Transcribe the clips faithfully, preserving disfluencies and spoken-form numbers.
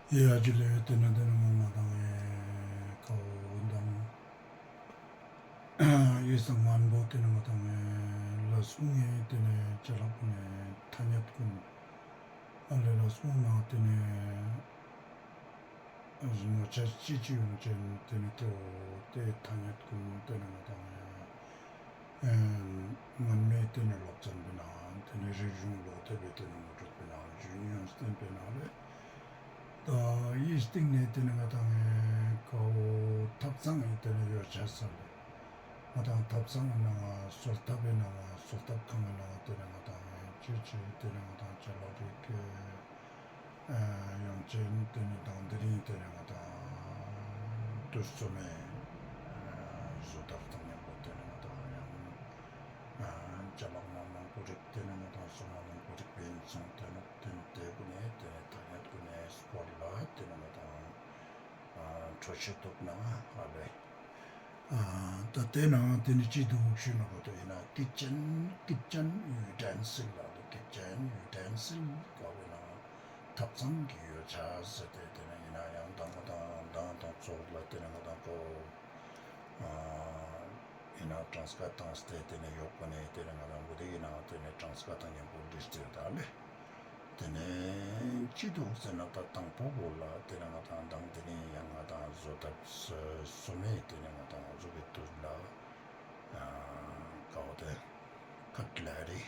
ཡ་ཇུ་ལེ། ཏེ་ནེ་ཏེ་ནེ་ང་དང་ངི་ཀ་བོ་དང་ཡིད་སང་ངན་པོ་ཏེ་ནེ་ང་དང་ངི་ལས་ངན་ཏེ་ནེ་ཅ་ལག་ཀུན་ནེ་ཐ་སྙད་ཀུན་ཨ་ལེ་ལས་ངན་ན་ཏེ་ནེ་ངོ་ཆ་ཅི་ཅི་ཡོང་ཅན་ཏེ་ནེ་ཏེ་བོ་ཏེ་ཐ་སྙད་ཀུན་ཏེ་ནེ་ང་དང་ངི་སྔན་མའི་ཏེ་ནེ་སློབ་ཚན་པའི་ནང་ཏེ་ནེ་རིག་གཞུང་ལོ་དེབ་པའི་ཏེ་ནེ་ངོ་སྤྲོད་པའི་ནང་ཞུ་ཡོང་སྟེ་པའི་ནང་ལེ། ད་ཡིད་སྟེང་ནེ་ཏེ་ནེ་ང་དང་ངི་ཀ་བོ་ཐབ་ཚང་ངི་ཏེ་ནེ་ཡོད་ཆ་ས་ལེ། ང་དང་ཐབ་ཚང་ངི་ནང་ང་གསོལ་ཐབ་པའི་ནང་ང་གསོལ་ཐབ་ཁང་ངི་ནང་ང་ཏེ་ནེ་ང་དང་ངི་ཅི་ཅི་ཏེ་ནེ་ང་དང་ཅ་ལག་རིགས་ཡོང་ཅན་ཏེ་ནེ་དང་དེ་རིང་ཏེ་ནེ་ང་དང་དུས་རྩོམ་མེ་བཟོ་ལྟ་དང་ཉམ་པོ་ཏེ་ནེ་ང་དང་ཡང་ཅ་ལག་མ་མང་པོ་རིགས་ཏེ་ནེ་ང་དང་སོ་མ་མང་པོ་རིགས་པའི་ཚོང་ཏེ་ནེ་ཏེ་ནེ་ཏེ་ཀུན་ནེ་ཏེ་ནེ་ཐ་སྙད་ཀུན་ནེ་སྐོར་ལ་ཏེ་ནེ་ང་དང་འཕྲོ་ཤེས་ཐུབ་ན་ཨ་ལེ། ད་ཏེ་ནང་ཏེ་ནེ་ཅི་དུག་ཞུ་ན་གོ་ཏོ་ཨིན་ན་ཀི་ཅན་ཀི་ཅན་ཡུ་ཊེན་སིལ་ལ་ཀི་ཅན་ཡུ་ཊེན་སིལ་ཀ་བོའི་ནང་ཐབ་ཚང་གི་ཡོད་ཆ་ཟེར་ཏེ་ཏེ་ནེ་ཨིན་ན་ཡང་དང་མ་དང་དང་དང་ཚོགས་ལ་ཏེ་ནེ་ང་དང་ཀོ་ཨིན་ན་གྲངས་ཀ་བཏང་སྟེ་ཏེ་ནེ་ཡོག་པོ་ནེ་ཏེ་ནེ་ང་དང་མུ་དེ་གི་ནང་ཏེ་ནེ་གྲངས་ཀ་བཏང་ཉམ་པོ་ལིས་ཊ་ཡོད་ད་ལེ། ཏེ་ནེ་ཅི་དུག་ཟེར་ན་ད་དང་པོ་བོ་ལ་ཏེ་ནེ་ང་དང་དང་དེ་རིང་ཡང་ང་དང་བཟོ་ལྟ་སོ་མེ་ཏེ་ནེ་ང་དང་བཟོ་གི་དུས་ལ་ཀ་བོ་ཏེ་ཀ་ཊ་ལ་རི་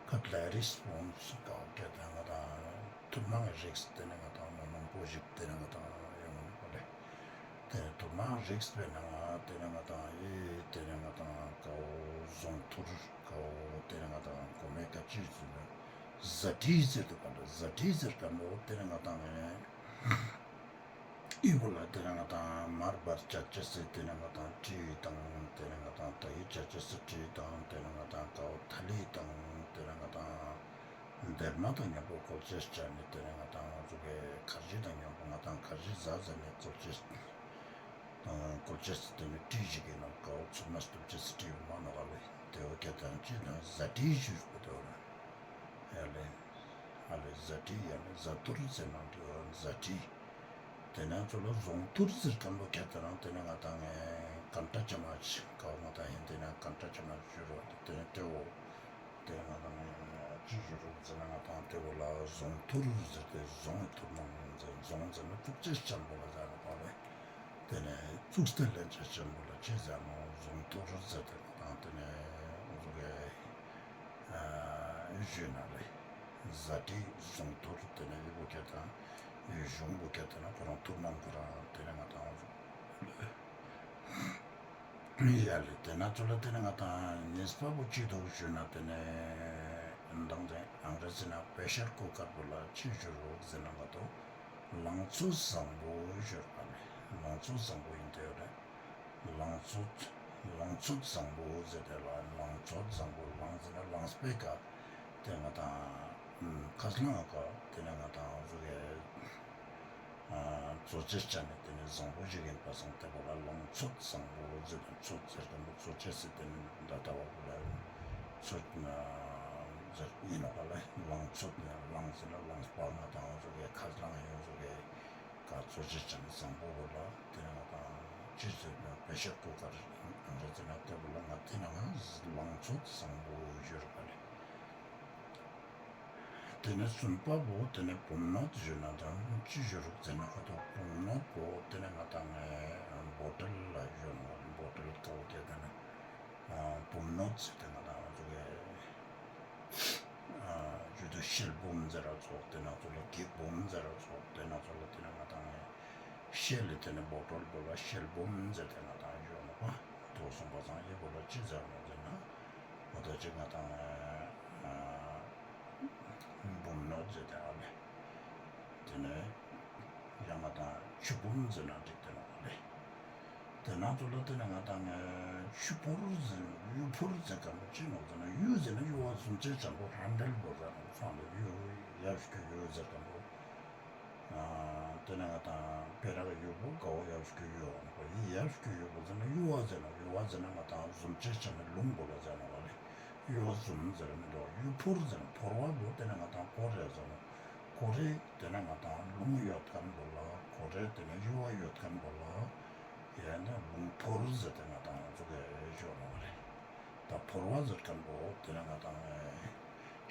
ཀ་ཊ་ལ་རི་སྤུན་ཀ་བོ་ཏེ་ང་དང་ཐུར་མ་རིགས་ཏེ་ནེ་ང་དང་མ་མང་པོ་ཞིག་ཏེ་ནེ་ང་དང་ཡོང་ནོག་ལེ། ཏེ་ཐུར་མ་རིགས་པའི་ནང་ཏེ་ནེ་ང་དང་ཨེ་ཏེ་ནེ་ང་དང་ཀ་བོ་ཟོང་ཐུར་ཀ་བོ་ཏེ་ནེ་ང་དང་གོ་མེ་ཀ་ཅི་ཟེར་ན་ཟ་ཊི་ཟེར་དུག་ག་ལེ། ཟ་ཊི་ཟེར་ཁན་བོ་ཏེ་ནེ་ང་དང་ཨེ་ཨི་བོ་ལ་ཏེ་ནེ་ང་དང་མར་བར་ཆ་ཅེས་སི་ཏེ་ནེ་ང་དང་ཊི་དང་ཏེ་ནེ་ང་དང་ཏ་ཡི་ཆ་ཅེས་སི་ཊི་དང་ཏེ་ནེ་ང་དང་ཀ་བོ་ཐ་ལི་དང་ཏེ་ནེ་ང་དང་སྡེར་མ་དང་ཉམ་པོ་བཀོལ་ཅེས་ཅ་ནེ་ཏེ་ནེ་ང་དང་ང་ཚོ་གི་ཁར་ཇི་དང་ཉམ་པོ་ང་དང་ཁར་ཇི་ཟ་ཟ་ནེ་བཀོལ་ཅེས་དང་བཀོལ་ཅེས་ཏེ་ནེ་ཊི་ཞིག་གི་ནང་ཀ་བོ་ཚུགས་མ་ཐུབ་ཅེས་སི་ཊི་བོ་མ་ནོག་ག་ལེ། ཏེ་བོ་ཁྱེད་དང་ཅི་དང་ཟ་ཊི་ཞུ་གོ་ཏེ་བོ་ར་ཡ་ལེ། ཨ་ལེ་ཟ་ཊི་ཡ་ལེ་ཟ་ཐུར་ཟེར་ན་ཏེ་བོ་ཟ་ཊི། ཏེ་ནེ་ཚོ་ལ་ཟོང་ཐུར་ཟེར་ཁན་བོ་ཁྱེད་དང་ཏེ་ནེ་ང་དང་ཀན་ཊ་ཅ་མ་ཅི་ཀ་བོ་ང་དང་ཧིན་དི་ནང་ཀན་ཊ་ཅ་མ་ཅི་ཞུ་རོ་ཏེ་ནེ་ཏེ་བོ། ཏེ་ང་དང་ཅི་ཞུ་རུག་ཟེར་ན་ང་དང་ཏེ་བོ་ལ་ཟོང་ཐུར་ཟེར་ཏེ་ཟོང་ཐུར་མང་ཟེར་ཟོང་ཟེར་ན་ཙུག་ཅེས་ཅན་བོ་ལ་ཟེར་ན་པ་ལེ། ཏེ་ནེ་ཙུགས་ཏེ་ལེན་ཅེས་ཅན་བོ་ལ་ཅི་ཟེར་ནོག་ཟོང་ཐུར་ཟེར་ཏེ་ང་དང་ཏེ་ནེ་འོ་ཟུག་གི་ཞུས་ན་ལེ། ཟ་ཊི་ཟོང་ཐུར་ཏེ་ནེ་ཨི་བོ་ཁྱེད་དང་ཨི་གཞུང་བོ་ཁྱེད་དང་ཁོ་རང་ཐུར་མང་ཁོ་རང་ཏེ་ནེ་ང་དང་འོ་ཟུག་ཡ་ལེ། ཏེ་ནེ་ཚོ་ལ་ཏེ་ནེ་ང་དང་ཉིས་པ་བོ་ཅི་དུག་ཞུ་ན་ཏེ་ནེ་མདང་དེ་ཨང་རེ་ཟི་ནང་པེ་ཤར་ཀུ་ཀར་བོ་ལ་ཅི་ཞུ་རུག་ཟེར་ན་ང་དང་ལང་ཚོ་བཟང་པོ་ཞུ་རུག་ལེ། ལང་ཚོ་བཟང་པོ་ཨིན་ཏེ་ཡོད་རེ། ལང་ཚོ་ལང་ཚོ་བཟང་པོ་ཟེར་ཏེ་ལ་ལང་ཚོ་བཟང་པོ་ལང་ཟེར་ན་ལངས་པའི་ཀ་ཏེ་ང་དང་ཁ་སང་ཀ་ཏེ་ནེ་ང་དང་འོ་ཟུག་གི་ཨ་ཙོ་ཅེས་ཅ་ནེ་ཏེ་ནེ་བཟང་པོ་ཞིག་ཨིན་པ་སང་ཏེ་བོ་ལ་ལང་ཚོ་བཟང་པོ་ཟེར་ཏེ་ཚོ་ཟེར་ཏེ་མོ་ཙོ་ཅེས་ཟེར་ཏེ་ནེ་ད་ལྟ་བ་བོ་ལ་ཚོ་ཟེར་ཨིན་ནོག་ག་ལེ། ལང་ཚོ་ལང་ཟེར་ན་ལངས་པ་ང་དང་འོ་ཟུག་གི་ཁ་སང་ཡོད་འོ་ཟུག་གི་ཀ་ཙོ་ཅེས་ཅ་ནེ་བཟང་པོ་བོ་ལ་ཏེ་ནེ་ང་དང་ཅི་ཟེར་ན་པེ་ཤར་ཀུ་ཀར་ཨང་རེ་ཟི་ནང་ཏེ་བོ་ལ་ང་ཏེ་ནེ་ང་ལང་ཚོ་བཟང་པོ་ཞུ་རུག་ག་ལེ། ཏེ་ནེ་གསུམ་པ་བོ་ཏེ་ནེ་བུམ་སྣོད་ཞུ་ན་དང་ཅི་ཞུ་རུག་ཟེར་ན་ཁ་ཐོག་བུམ་སྣོད་བོ་ཏེ་ནེ་ང་དང་ངི་བོ་ཊལ་ལ་ཞུ་ནོག་བོ་ཊལ་ཀ་བོ་ཏེ་ནེ་བུམ་སྣོད་ཟེར་ཏེ་ང་དང་ང་ཚོ་གི་ཞུ་དུ་ཤེལ་བུམ་ཟེར་ར་ཙོགས་ཏེ་ནེ་ཚོ་ལ་གི་བུམ་ཟེར་ར་ཙོགས་ཏེ་ནེ་ཚོ་ལ་ཏེ་ནེ་ང་དང་ངི་ཤེལ་ལི་ཏེ་ནེ་བོ་ཊལ་བོ་ལ་ཤེལ་བུམ་ཟེར་ཏེ་ང་དང་ཞུ་ནོག་པ། ཏོ་སོང་པ་སང་ཨི་བོ་ལ་ཅི་ཟེར་ནོག་ཟེར་ན་འོ་ད་ཅི་ང་དང་ངི་བུམ་སྣོད་ཟེར་ཏེ་ཨ་ལེ། ཏེ་ནེ་ཡང་ང་དང་ཆུ་བུམ་ཟེར་ན་འགྲིག་ཏེ་ནོག་ཨ་ལེ། ཏེ་ནེ་ཚོ་ལ་ཏེ་ནེ་ང་དང་ངི་ཆུ་ཕོར་ཟེར་གཡུ་ཕོར་ཟེར་ཁན་བོ་ཅི་ནོག་ཟེར་ན་གཡུ་ཟེར་ན་གཡུ་བ་ཟུམ་ཅེས་ཅན་བོ་ཧན་ཌལ་བོ་ཟེར་ནོག་ཚང་ལ་གཡུ་ཡབ་ཀྱི་གཡུ་ཟེར་ཁན་བོ། ཏེ་ནེ་ང་དང་པེ་རག་གཡུ་བོ་ག་བོ་ཡབ་ཀྱི་གཡུ་བོ་ཡི་ཡབ་ཀྱི་གཡུ་བོ་ཟེར་ན་གཡུ་བ་ཟེར་ན་གཡུ་བ་ཟེར་ན་ང་དང་ཟུམ་ཅེས་ཅན་ནི་ལུང་བོ་ལ་ཟེར་ནོག་ག་ལེ། གཡུ་བ་ཟུམ་ཟེར་མི་དུག་གཡུ་ཕོར་ཟེར་ན་ཕོར་བ་བོ་ཏེ་ནེ་ང་དང་ཕོར་རེ་ཟེར་ནོག་ཀོ་རེ་ཏེ་ནེ་ང་དང་རླུང་ཡོད་ཁན་བོ་ལ་ཀོ་རེ་ཏེ་ནེ་ཡུ་བ་ཡོད་ཁན་བོ་ལ་ཡང་ན་རླུང་ཕོར་ཟེར་ཏེ་ང་དང་ཟུག་གི་ཞུ་ནོག་ལེ། ད་ཕོར་བ་ཟེར་ཁན་བོ་ཏེ་ནེ་ང་དང་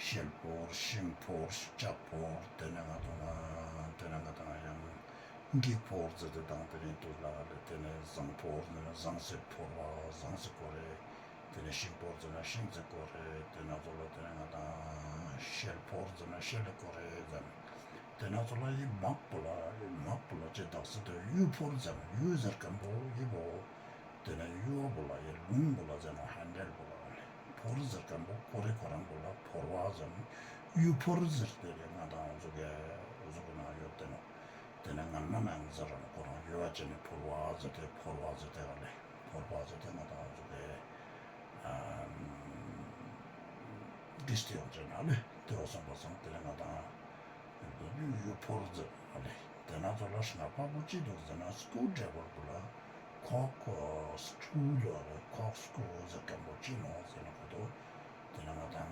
ཤེལ་ཕོར་ཤིང་ཕོར་ལྕགས་ཕོར་ཏེ་ནེ་ང་དང་ཏེ་ནེ་ང་དང་ཡང་འགྱིག་ཕོར་ཟེར་ཏེ་དང་ཏེ་ནེ་དུག་ལ་ལེ། ཏེ་ནེ་ཟངས་ཕོར་ཟེར་ན་ཟངས་སི་ཕོར་བ་ཟངས་སི་ཀོ་རེ། ཏེ་ནེ་ཤིང་ཕོར་ཟེར་ན་ཤིང་སི་ཀོ་རེ། ཏེ་ནེ་ཙོགས་ལ་ཏེ་ནེ་ང་དང་ཤེལ་ཕོར་ཟེར་ན་ཤེལ་ལི་ཀོ་རེ་ཟེར། ཏེ་ནེ་ཙོགས་ལ་ཡི་མག་པོ་ལ་ཡི་མག་པོ་ལ་ཅི་དག་ས་ཏེ་གཡུ་ཕོར་ཟེར་ན་གཡུ་ཟེར་ཁན་བོ་ཡི་བོ། ཏེ་ནེ་གཡུ་བོ་ལ་ཡི་རླུང་བོ་ལ་ཟེར་ན་ཧན་ཌལ་བོ་ལ་ལེ། ཕོར་ཟེར་ཁན་བོ་ཀོ་རེ་ཁོ་རང་བོ་ལ་ཕོར་བ་ཟེར་ན་གཡུ་ཕོར་ཟེར་ཏེ་ལེ། ང་དང་ཟུག་གི་ཟུག་གི་ནང་ཡོད་ཏེ་ནོག། ཏེ་ནེ་ང་ན་ནང་ཟེར་ར་ནོག་ཁོ་རང་ཡུ་བ་ཅན་ནི་ཕོར་བ་ཟེར་ཏེ་ཕོར་བ་ཟེར་ཏེ་ག་ལེ། ཕོར་བ་ཟེར་ཏེ་ང་དང་ཟུག་གི་ཨ་གིས་ཏེ་ཡོང་ཅེ་ན་ལེ། ཏེ་བོ་སོང་པ་སང་ཏེ་ནེ་ང་དང་ཡུ་ཕོར་ཟེར་ན་ལེ། ཏེ་ནེ་ཙོགས་ལ་ལྔ་པ་བོ་ཅི་དུག་ཟེར་ན་སྐུ་ཌྲའི་ཝར་བོ་ལ་ཀོག་སྐུ་ལ་ལེ། ཀོག་སྐུ་ཟེར་ཁན་བོ་ཅི་ནོག་ཟེར་ན་ག་དོ། ཏེ་ནེ་ང་དང་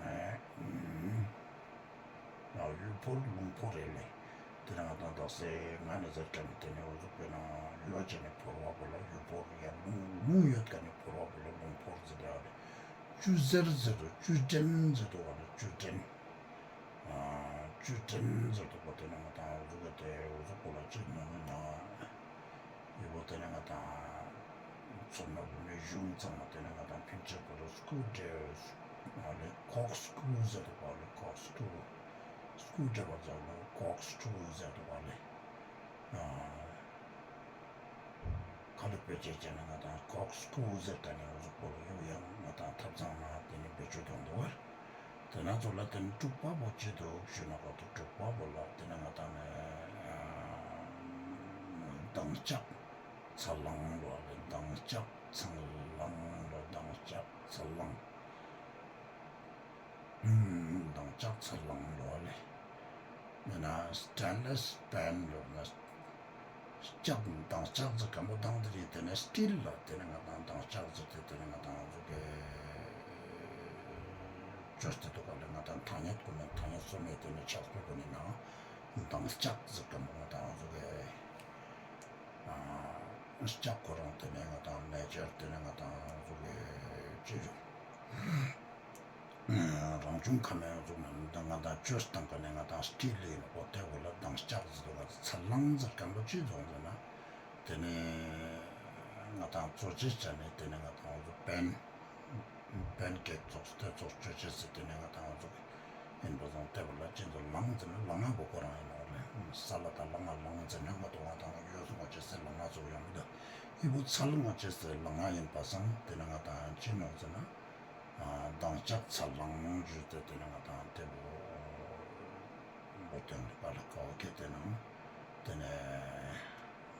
ངི་ཡུ་ཕོར་རླུང་ཕོར་རེ་ལེ། ཏེ་ནེ་ང་དང་དག་ས་ང་ནེ་ཟེར་ཁན་ཏེ་ནེ་འོ་ཟུག་པེ་ན་ཡུ་བ་ཅན་ནི་ཕོར་བ་བོ་ལ་ཡུ་ཕོར་ཡ་རླུང་རླུང་ཡོད་ཁན་ནི་ཕོར་བ་བོ་ལ་རླུང་ཕོར་ཟེར་ཏེ་ཨ་ལེ། བཅུད་ཟེར་ཟེར་དུག། བཅུད་ཕྲན་ཟེར་དུག་པ་ལེ། བཅུད་ཕྲན། ཨ་བཅུད་ཕྲན་ཟེར་དུག་པ། ཏེ་ནེ་ང་དང་འོ་ཟུག་གི་ཏེ་འོ་ཟུག་པོ་ལ་ཅི་ནོག་ན་ཡི་བོ་ཏེ་ནེ་ང་དང་ཚོར་ན་བུ་མེ་གཞུང་ཚང་མ་ཏེ་ནེ་ང་དང་ཕིན་ཅེ་པོ་ལ་སྐུ་ཌྲའི་ཨ་ལེ། ཀོག་སྐུ་ཟེར་དུག་པ་ལེ། ཀོག་སྐུ། སྐུ་ཌྲའི་ཝར་ཟེར་ན་ཀོག་སྐུ་ཟེར་དུག་པ་ལེ། ཨ་ཁ་ལ་བེད་སྤྱོད་ཅེ་ན་ང་དང་ཀོག་སྐུ་ཟེར་ཏེ་ནེ་འོ་ཟུག་པོ་ལ་ཡོད། ཡང་ང་དང་ཐབ་ཚང་ན་ཏེ་ནེ་བེད་སྤྱོད་ཡོང་དུག་པ། ཏེ་ནེ་ཙོགས་ལ་ཏེ་ནེ་དྲུག་པ་བོ་ཅི་དུག་ཞུ་ན་ག་དོ། དྲུག་པ་བོ་ལ་ཏེ་ནེ་ང་དང་ངི་ཨ་མདངས་ལྕགས་ཚ་རླངས་ལོ་ལེ། མདངས་ལྕགས་ཚ་རླངས་ལོ། མདངས་ལྕགས་ཚ་རླངས། མདངས་ལྕགས་ཚ་རླངས་ལོ་ལེ། ཡང་ན་སྟེན་ལེས་པེན་ལོ་ན། ལྕགས་མདངས་ལྕགས་ཟེར་ཁན་བོ་དང་ཏེ་རིང་ཏེ་ནེ་སྟིལ་ལ་ཏེ་ནེ་ང་དང་མདངས་ལྕགས་ཟེར་ཏེ་ཏེ་ནེ་ང་དང་འོ་ཟུག་གི་ཅོས་ཏེ་དུག་ག་ལེ། ང་དང་ཐ་སྙད་གུན་ནི་ཐ་སྙད་སོ་མའི་ཏེ་ནེ་ཆགས་པོ་གུན་ནི་ནང་མདངས་ལྕགས་ཟེར་ཁན་བོ་ང་དང་འོ་ཟུག་གི་ཨ་ལྕགས་ཁོ་རང་ཏེ་ནེ་ང་དང་ནེ་ཅར་ཏེ་ནེ་ང་དང་འོ་ཟུག་གི་ཅི་ཞུ། རང་བྱུང་ཁམས་ཡོངས་རྫོགས་ན་ང་དང་ཅོས་ཏང་ཁན་ནི་ང་དང་སྟིལ་ལི་ནོག་པོ། ཏེ་བོ་ལ་མདངས་ལྕགས་ཟེར་དུག་ག། ཚ་རླངས་ཟེར་ཁན་བོ་ཅི་ཟེར་ན་ཏེ་ནེ་ང་དང་ཙོགས་ཅེས་ཅ་ནེ་ཏེ་ནེ་ང་དང་འོ་ཟུག་པེན་པེན་ཀེག་ཙོགས་ཏེ་ཙོགས་ཅོ་ཅེས་སི་ཏེ་ནེ་ང་དང་འོ་ཟུག་ཨིན་པ་སང་ཏེ་བོ་ལ་ཅི་ཟེར་རླངས་ཟེར་ན་རླངས་པོ་ཁོ་རང་ཨིན་ནོག་ལེ། ས་ལ་ད་རླངས་རླངས་ཟེར་ན་ང་དང་ང་དང་ཡོས་ངོ་ཅེས་སི་རླངས་ཙོགས་ཡོང་མི་དུག། ཡི་བོ་ཚ་ལ་ངོ་ཅེས་སི་རླངས་ཨིན་པ་སང་ཏེ་ནེ་ང་དང་ཅི་ནོག་ཟེར་ན། ཨ་མདངས་ལྕགས་ཚ་རླངས་ཞུས་ཏེ་ཏེ་ནེ་ང་དང་ཏེ་བོ་བོ་ཏེ་ནེ་པ་ལ་ཀའོ་ཁེ་ཏེ་ནང་ཏེ་ནེ་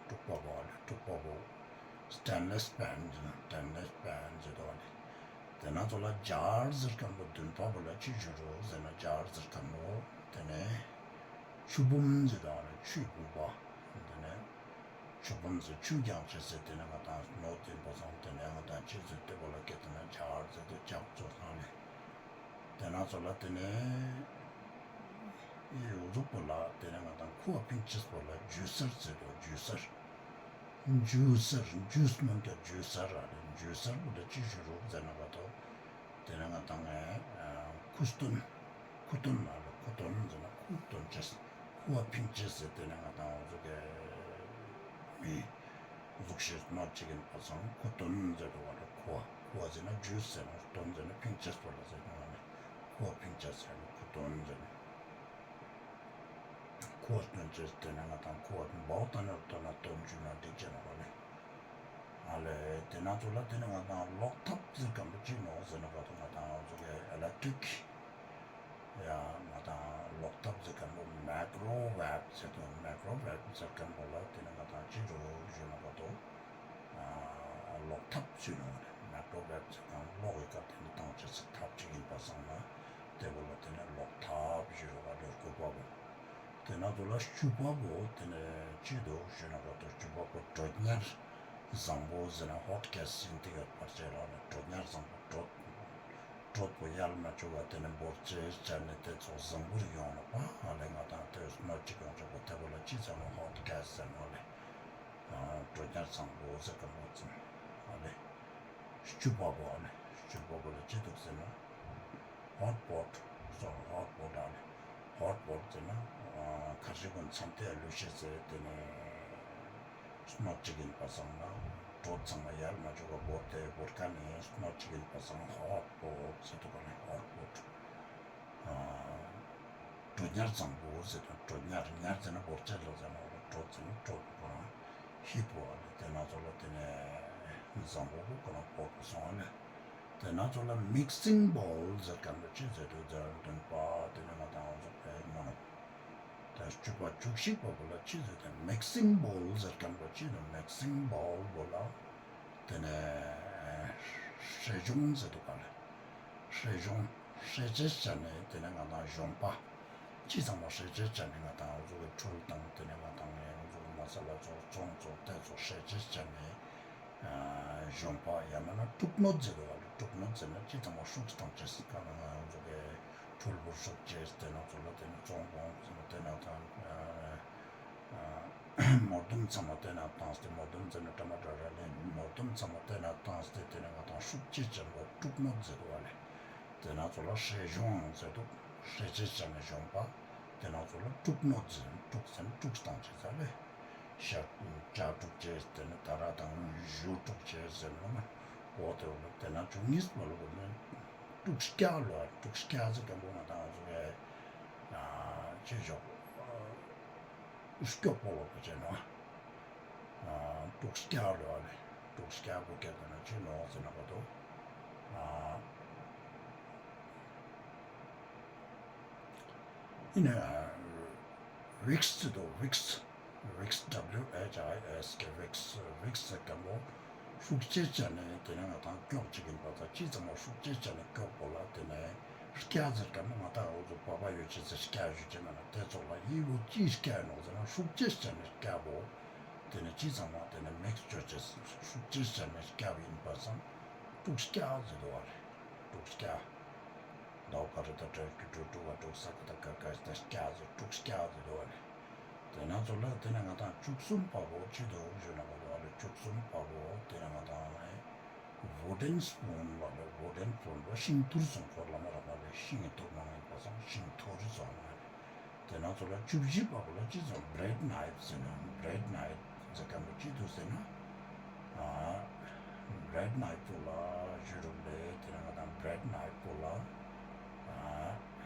དྲུག་པ་བོ་ལེ། དྲུག་པ་བོ་སྟེན་ལེས་པེན་ཟེར་ན་སྟེན་ལེས་པེན་ཟེར་དུག་པ་ལེ། ཏེ་ནེ་ཙོགས་ལ་ཇར་ཟེར་ཁན་བོ་བདུན་པ་བོ་ལ་ཅི་ཞུ་རུག་ཟེར་ན་ཇར་ཟེར་ཁན་བོ་ཏེ་ནེ་ཆུ་བུམ་ཟེར་དུག་པ་ལེ། ཆུའི་བུམ་པ། ཏེ་ནེ་ཆུ་བུམ་ཟེར་ཆུ་རྒྱང་ཅེས་སི་ཏེ་ནེ་ང་དང་ནོ་ཏེ་ཨིན་པ་སང་ཏེ་ནེ་ང་དང་ཅི་ཟེར་ཏེ་བོ་ལ་ཁེ་ཏེ་ན་ཇར་ཟེར་ཏེ་ཇར་ཙོགས་སང་ལེ། ཏེ་ནེ་ཙོགས་ལ་ཏེ་ནེ་འི་འོ་ཟུག་པོ་ལ་ཏེ་ནེ་ང་དང་ཁུ་བ་ཕིང་ཅེས་པོ་ལ་ཇུ་སར་ཟེར་དུག། ཇུ་སར། ཇུ་སར་ཇུས་མན་ཏེ་ཇུ་སར་ར་ལེ། ཇུ་སར་བོ་ལ་ཅི་ཞུ་རུག་ཟེར་ན་ག་དོ། ཏེ་ནེ་ང་དང་ངི་ཁུ་སྟོན། ཁུ་སྟོན་ལ་ལེ། ཁུ་སྟོན་ཟེར་ན་ཁུ་སྟོན་ཅེས། ཁུ་བ་ཕིང་ཅེས་ཟེར་ཏེ་ནེ་ང་དང་འོ་ཟུག་གི་མི་འོ་ཟུག་ཤེས་མ་ཅིག་ཨིན་པ་སང་ཁུ་སྟོན་ཟེར་དུག་པ་ལེ། ཁུ་བ་ཁུ་བ་ཟེར་ན་ཇུས་ཟེར་ན་སྟོན་ཟེར་ན་ཕིང་ཅེས་པོ་ལ་ཟེར་དུག་པ་ལེ། ཁུ་བ་ཕིང་ཅེས་ཟེར་ན་ཁུ་སྟོན་ཟེར་ན། ཁུ་བ་སྟོན་ཅེས་ཏེ་ནེ་ང་དང་ཁུ་བ་བོ་ཏ་ནེ་སྟོན་ན་སྟོན་ཞུ་ན་འགྲིག་ཅེ་ནོག་པ་ལེ། ཨ་ལེ་ཏེ་ནེ་ཙོགས་ལ་ཏེ་ནེ་ང་དང་གློག་ཐབ་ཟེར་ཁན་བོ་ཅི་ནོག་ཟེར་ན་ག་དོ་ང་དང་འོ་ཟུག་གི་ཨི་ལེག་ཊྲིག་ཡ་ང་དང་གློག་ཐབ་ཟེར་ཁན་བོ་མའེ་ཀྲོ་ཝེབ་ཟེར་དུག། མའེ་ཀྲོ་ཝེབ་ཟེར་ཁན་བོ་ལ་ཏེ་ནེ་ང་དང་ཅི་རུག་ཞུ་ན་ག་དོ་ཨ་གློག་ཐབ་ཞུ་ནོག་ལེ། མའེ་ཀྲོ་ཝེབ་ཟེར་ཁན་གློག་གི་ཀ་ཏེ་ནེ་ཏང་ཅེས་སི་ཐབ་ཅིག་ཨིན་པ་སང་ན་ཏེ་བོ་ལ་ཏེ་ནེ་གློག་ཐབ་ཞུ་རུག་པ་ལེ། དགུ་པ་བོ། ཏེ་ནེ་ཙོགས་ལ་བཅུ་པ་བོ་ཏེ་ནེ་ཅི་དུག་ཞུ་ན་ག་དོ་བཅུ་པ་བོ་དྲོད་ཉར་བཟང་པོ་ཟེར་ན་ཧོཊ་གེས་ཨིན་ཏེ་ག་ཕར་ཆེ་ར་ལེ། དྲོད་ཉར་བཟང་པོ་དྲོད། དྲོད་པོ་ཡལ་མ་ཅུག་ག་ཏེ་ནེ་བོར་ཅེས་ཅན་ནི་ཏེ་ཙོགས་བཟང་པོར་ཡོང་ནོག་པ། ཨ་ལེ་ང་དང་ཏེ་སྣོད་ཅིག་ཡོང་ཅེས་པོ་ཏེ་བོ་ལ་ཅི་ཟེར་ནོག་ཧོཊ་གེས་ཟེར་ནོག་ལེ། ཨ་དྲོད་ཉར་བཟང་པོ་ཟེར་ཁན་བོ་ཅི་ཨ་ལེ། སྐྱུར་པ་བོ་ཨ་ལེ། སྐྱུར་པ་བོ་ལ་ཅི་དུག་ཟེར་ན། ཧོཊ་པོཊ། སོ་ཧོཊ་པོཊ་ཨ་ལེ། ཧོཊ་པོཊ་ཟེར་ན་ཨ་ཁ་ཤས་གུན་ཚན་ཏེ་ལུས་ཤེས་ཟེར་ཏེ་ནེ་སྣོད་ཅིག་ཨིན་པ་སང་ན་དྲོད་ཚང་མ་ཡལ་མ་ཅུག་ག་བོར་ཏེ་བོར་ཁན་ནི་སྣོད་ཅིག་ཨིན་པ་སང་ཧོཊ་པོཊ་ཟེར་དུག་ག་ལེ། ཧོཊ་པོཊ། ཨ་དྲོད་ཉར་བཟང་པོ་ཟེར་ན་དྲོད་ཉར། ཉར་ཟེར་ན་བོར་ཅེས་ལ་ཟེར་ནོག་ལེ། དྲོད་ཟེར་ན་དྲོད་པོ་རང་ཧིཊ་པོ་ཨ་ལེ། ཏེ་ནེ་ཙོགས་ལ་ཏེ་ནེ་བཟང་པོ་བོ་ཁོ་རང་བོར་པོ་སོང་ཨ་ལེ། ཏེ་ནེ་ཙོགས་ལ་མིག་སིང་བོལ་ཟེར་ཁན་བོ་ཅི་ཟེར་དུག་ཟེར་དུག་པ། ཏེ་ནེ་ང་དང་ཙོགས་པའི་མ་ནོག་ཏ་སྐྱུར་པ་བཅུ་གཅིག་པ་བོ་ལ་ཅི་ཟེར་ཏེ་མིག་སིང་བོལ་ཟེར་ཁན་བོ་ཅི་ནོག་མིག་སིང་བོལ་བོ་ལ་ཏེ་ནེ་སྲེ་གཞོང་ཟེར་དུག་ག་ལེ། སྲེ་གཞོང་། སྲེ་ཅེས་ཅན་ནི་ཏེ་ནེ་ང་དང་གཞོང་པ། ཅི་ཚང་མ་སྲེ་ཅེས་ཅན་ནི་ང་དང་འོ་ཙོགས་སི་འཕྲུལ་དང་ཏེ་ནེ་ང་དང་འོ་ཙོགས་སི་མ་ས་ལ་ཙོགས་ཙོང་ཙོགས་ཏེ་ཙོགས་སྲེ་ཅེས་ཅན་ནི་ཨ་གཞོང་པ་ཡང་མེན་ན་དཀྲུག་སྣོད་ཟེར་དུག་ག་ལེ། དཀྲུག་སྣོད་ཟེར་ན་ཅི་ཚང་མ་ཧྲུག་སྟང་ཅེས་ཀ་ནེ་ང་འོ་ཙོགས་སི་འཕྲུལ་པོ་ཧྲུག་ཅེས་ཏེ་ནེ་ཙོགས་ལ་ཏེ་ནེ་ཙོང་བོང་ཟེར་ན་ཏེ་ནེ་དང་ཨ་མོ་དུམ་ཚང་མ་ཏེ་ནེ་ཏངས་ཏེ་མོ་དུམ་ཟེར་ན་ཊ་མ་ཊ་ར་ལེ་མོ་དུམ་ཚང་མ་ཏེ་ནེ་ཏངས་ཏེ་ཏེ་ནེ་ང་དང་ཧྲུག་ཅེས་ཅན་བོ་དཀྲུག་སྣོད་ཟེར་དུག་ག་ལེ། ཏེ་ནེ་ཙོགས་ལ་སྲེ་གཞོང་ཟེར་དུག་སྲེ་ཅེས་ཅན་ནི་གཞོང་པ། ཏེ་ནེ་ཙོགས་ལ་དཀྲུག་སྣོད་ཟེར་དཀྲུག་ཟེར་ན་དཀྲུག་སྟང་ཅེས་ཟེར་ལེ། ཤ་ཇ་དཀྲུག་ཅེས་ཏེ་ནེ་ཏ་ར་དང་ཞུ་དཀྲུག་ཅེས་ཟེར་ན་འོ་ཏེ་བོ་ལ་ཏེ་ནེ་བཅུ་གཉིས་པ་ལ་གོ་ནི་དཀྲུག་སྐྱ་ལོ། དཀྲུག་སྐྱ་ཟེར་ཁན་བོ་ང་དང་འོ་ཙོགས་ཨ་ཅི་ཞོག་སྐྱོག་པོ་ལོ་པོ་ཅེ་ནོག་ཨ་དཀྲུག་སྐྱ་རེ་བ་ལེ། དཀྲུག་སྐྱ་བོ་སྐད་དུ་ན་ཅི་ནོག་ཟེར་ན་ག་དོ། ཨ་ཨིན་ན་ཝིགས་ཟེར་དོ། ཝིགས། ཝིགས། W H I S K། ཝིགས། ཝིགས་ཟེར་ཁན་བོ་ཧྲུག་ཅེས་ཅན་ནི་ཏེ་ནེ་ང་དང་སྐྱོག་ཅིག་ཨིན་པ་ད་ཅི་ཚང་མ་ཧྲུག་ཅེས་ཅན་ནི་སྐྱོག་པོ་ལ་ཏེ་ནེ་སྐྱ་ཟེར་ཁན་བོ་ང་དང་འོ་ཙོགས་པ་པ་ཡོད་ཅེས་ཟེར་སྐྱ་ཞུ་ཅེས་མེན་ན་ཏེ་ཙོགས་ལ་འི་བོ་ཅི་སྐྱ་ཨིན་ནོག་ཟེར་ན་ཧྲུག་ཅེས་ཅན་ནི་སྐྱ་བོ། ཏེ་ནེ་ཅི་ཚང་མ་ཏེ་ནེ་མིགས་ཅོ་ཅེས་ཧྲུག་ཅེས་ཅན་ནི་སྐྱ་བོ་ཨིན་པ་སང་དཀྲུག་སྐྱ་ཟེར་དུག་པ་ལེ། དཀྲུག་སྐྱ། དོ་ག་རུ་ད་དྲ་ཀུ་དཀྲུག་དཀྲུག་ག་དཀྲུག་ས་ཀ་ད་ཀ་ཀ་ད་སྐྱ་ཟེར་དཀྲུག་སྐྱ་ཟེར་དུག་པ་ལེ། ཏེ་ནེ་ཙོགས་ལ་ཏེ་ནེ་ང་དང་བཅུ་གསུམ་པ་བོ་ཅི་དུག་ཞུ་ན་ག་དོ་པ་ལེ། བཅུ་གསུམ་པ་བོ་ཏེ་ནེ་ང་དང་ཨེ་ཝུ་ཌེན་སྤུན་པ་ལེ། ཝུ་ཌེན་སྤུན་པ་ཤིང་ཐུར་སོང་ཁོར་ལ་མ་རག་པ་ལེ། ཤིང་ཐུར་མང་ཨིན་པ་སང་ཤིང་ཐུར་སོང་ལེ། ཏེ་ནེ་ཙོགས་ལ་བཅུ་བཞི་པ་བོ་ལ་ཅི་ཙོགས་བྲེཌ་ནའིབ་ཟེར་ན་བྲེཌ་ནའིབ་ཟེར་ཁན་བོ་ཅི་དུག་ཟེར་ན་ཨ་བྲེཌ་ནའིབ་བོ་ལ་ཞུ་རུག་ལེ། ཏེ་ནེ་ང་དང་བྲེཌ་ནའིབ་བོ་ལ་ཨ་